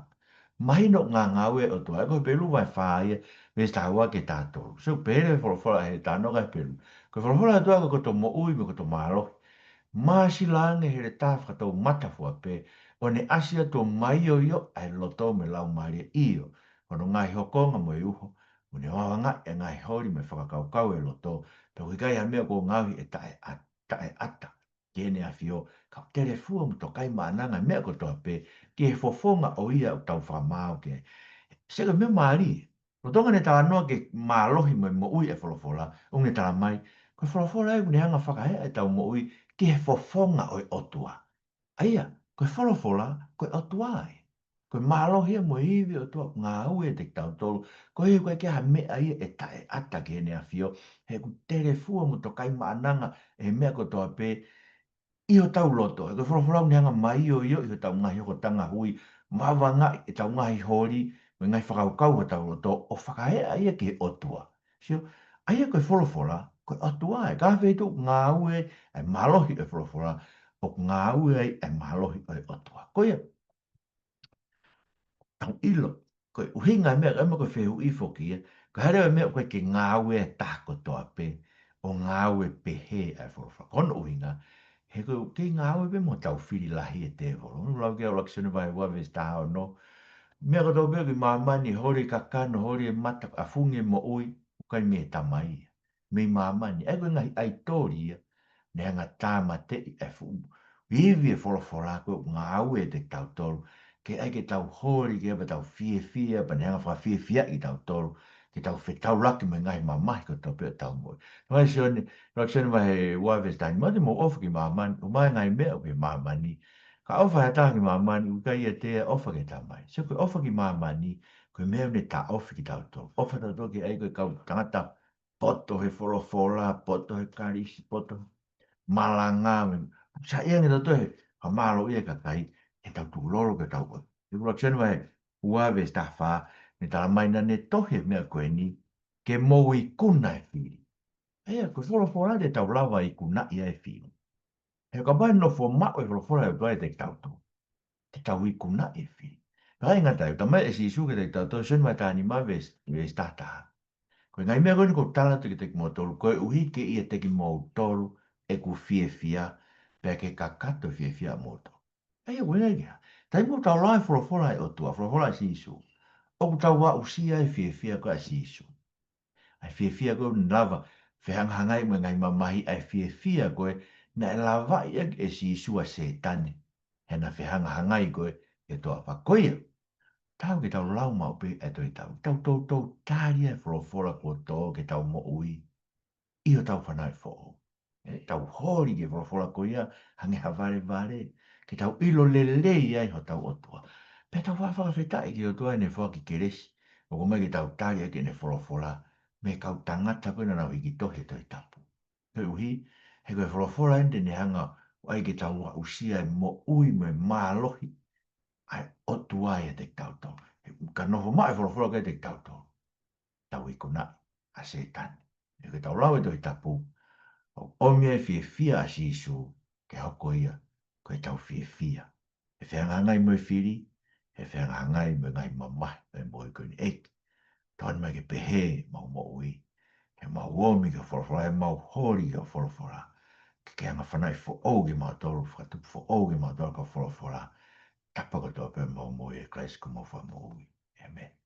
mahino ʻoku ngāngāue e ʻOtua, ʻa ia ko e Hepelū vahe fā ia, veesi taha ua ki he taha tolu. Sio, pehē leva e folofola he talanoa ki he Hepelū. Ko e folofola ʻa e ʻOtua ko e koto moʻui mo e koto mālohi. Māsila ange he heletā fakatoumata fua pē, ʻo ne ʻasi atu ʻo maioio ʻa e loto mo e laumālie, ʻio, ko hono ngaahi hokonga mo e uho, ʻo ne vavangaʻi ʻa e ngaahi holi mo e fakakaukau ʻo e loto, pea ʻoku ʻikai ha meʻa ʻoku ngaohi ʻe taʻe-, ʻa-, taʻeʻata ki heʻene ʻafio, ka ʻoku telefua mo tokaimaʻananga e meʻa kotoa pē ki he fofonga ʻo ia ʻoku tau fakamaau ki ai. Sio ki he meʻa mālie. Lolotonga ʻene talanoa ki he mālohi mo e moʻui ʻa e folofola, ʻoku ne talamai, ko e folofola ia ʻoku ne hanga ʻo fakahā ʻetau moʻui ki he fofonga ʻo e ʻOtua. ʻA ia, ko e folofola, ko e ʻOtua ia. Ko e mālohi ia mo e ivi ʻo e ʻOtua ʻoku ngāue ʻiate kitautolu, koeʻuhi ʻoku ʻikai ke ʻi ai ha meʻa ia ʻe taʻeʻata ki heʻene ʻafio, he ʻoku telefua mo tokaimaʻananga e meʻa kotoa pē ʻi hotau loto. He ko e folofola ʻoku ne hanga ʻo maioioʻi hotau ngaahi hokotanga hui, vavangaʻi ʻetau ngaahi holi, mo e ngaahi fakakaukau hotau loto, ʻo fakahā ia ki he ʻOtua. Sio, ʻa ia ko e folofola, ko e ʻOtua ia. Ka ʻi ha feituʻu ʻoku ngāue ai e mālohi ʻo e folofola, ʻoku ngāue ai e mālohi ʻo e ʻOtua. Ko ia, tau ʻilo, ko e ʻuhinga e meʻa, ʻa ia ko e fehuʻi foki ia, ko e hā leva e meʻa ʻoku ʻikai ke ngāue ai e taha kotoa pē, ʻo ngāue pehē ʻa e folofola. Ko hono ʻuhinga, he ʻoku kei ngāue pē mo hotau fili lahi e tēvolo. ʻOku lau ki ai ʻuluaki Sione vahe ua veesi taha ono. Meʻa kotoa pē ʻoku ʻi māmani, holi e kakano, holi e mata, ʻafungi e moʻui, ʻoku ʻikai mei he Tamai ia, mei māmani. ʻA ia ko e ngaahi ʻaitoli ia, ne hanga ʻo tāmateʻi e fuʻu ivi e folofola ko ē ʻoku ngāue ʻiate kitautolu, ke ʻai ke tau holi, ke ʻai pea tau fiefia, pea ne hanga fakafiefiaʻi kitautolu, ke tau fetaulaki mo e ngaahi mamahi kotoa pē ʻo ʻetau moʻui. Naʻe ʻuluaki Sione, ʻuluaki Sione vahe ua veesi taha nima, ʻoua te mou ʻofa ki māmani, ʻoku ʻi ai e ngaahi meʻa ʻoku ʻi māmani. Ka ʻofa ha taha ki māmani, ʻoku ʻikai ʻiate ia ʻofa ki he Tamai. Sio, ko e ʻofa ki māmani, ko e meʻa ʻoku ne taʻofi kitautolu. ʻOfa tautolu ke ʻai ko e kau tangata poto he folofola, poto he kalisi, poto malanga, me, saiʻia ange tautolu he fakamālōʻia e kakai, he tau tukulolo ke tau ʻofa. ʻUluaki Sione vahe ua veesi taha fā, ne talamai naʻa ne tohi e meʻa ko eni, ke mou ikuna e fili. ʻA ia, ko e folofola te tau lava ikunaʻi ai e fili. He kapau ʻe nofo maʻu e folofola ʻa e ʻOtua ʻiate kitautolu, te tau ikunaʻi e fili. Pea ʻikai ngata ai, talamai ʻe Sīsū kiate kitautolu, Sione vahe taha nima veesi, veesi taha taha. Ko e ngaahi meʻa ko eni kuo u tala atu kiate kimoutolu, koeʻuhi ke ʻiate kimoutolu ʻeku fiefia, pea ke kakato e fiefia ʻamoutolu. ʻA ia, ko e ngaahi meʻa. Taimi ʻoku tau lau e folofola ʻa e ʻOtua, folofola ʻa Sīsū, ʻoku tau aʻusia e fiefia ko ē ʻa Sīsū. ʻA e fiefia ko ē ʻoku ne lava fehangahangai mo e ngaahi mamahi, ʻa e fiefia ko ē naʻe lavaʻi ʻaki ʻe Sīsū ʻa Sētane, he naʻa ne fehangahangai ko ē ki he toafa. Ko ia, taau ke tau lau maʻu pē ʻa e Tohi Tapu. Tau toutou tali ʻa e folofola kuo tō ki heʻetau moʻui ʻi hotau fanauʻi foʻou. ʻE, tau holi ki he folofola ko ia, hangē ha valevale, ke tau ʻilo lelei ai hotau ʻOtua. Pea tau fakafetaʻi ki he ʻOtua ʻene foaki kelesi, ʻoku ʻomai ke tau tali ʻaki ʻene folofola, mei he kau tangata ko ē naʻa nau hiki tohi e Tohi Tapu. Koeʻuhi, he ko e folofola eni te ne hanga ʻo ʻai ke tau aʻusia e moʻui mo e mālohi ʻa e ʻOtua ʻiate kitautolu. He ka nofo maʻu e folofola ko ē ʻiate kitautolu, tau ikunaʻi ʻa Sētane. He ko ʻetau lau e Tohi Tapu, ʻoku ʻomi e fiefia ʻa Sīsū ke hoko ia ko ʻetau fiefia. ʻE fehangahangai mo e fili, ʻe fehangahangai mo e ngaahi mamahi ʻo e moʻui ko eni, ʻEiki. Tokoni mai ke pehē ʻemau moʻui, ke mau ō mai ki he folofola, ʻemau holi ki he folofola, ke ke hanga ʻo fanauʻi foʻou kimautolu, fakatupu foʻou kimautolu ki he folofola, tapu kotoa pē ʻemau moʻui ʻia Kalaisi ko homau Fakamoʻui. ʻĒmeni.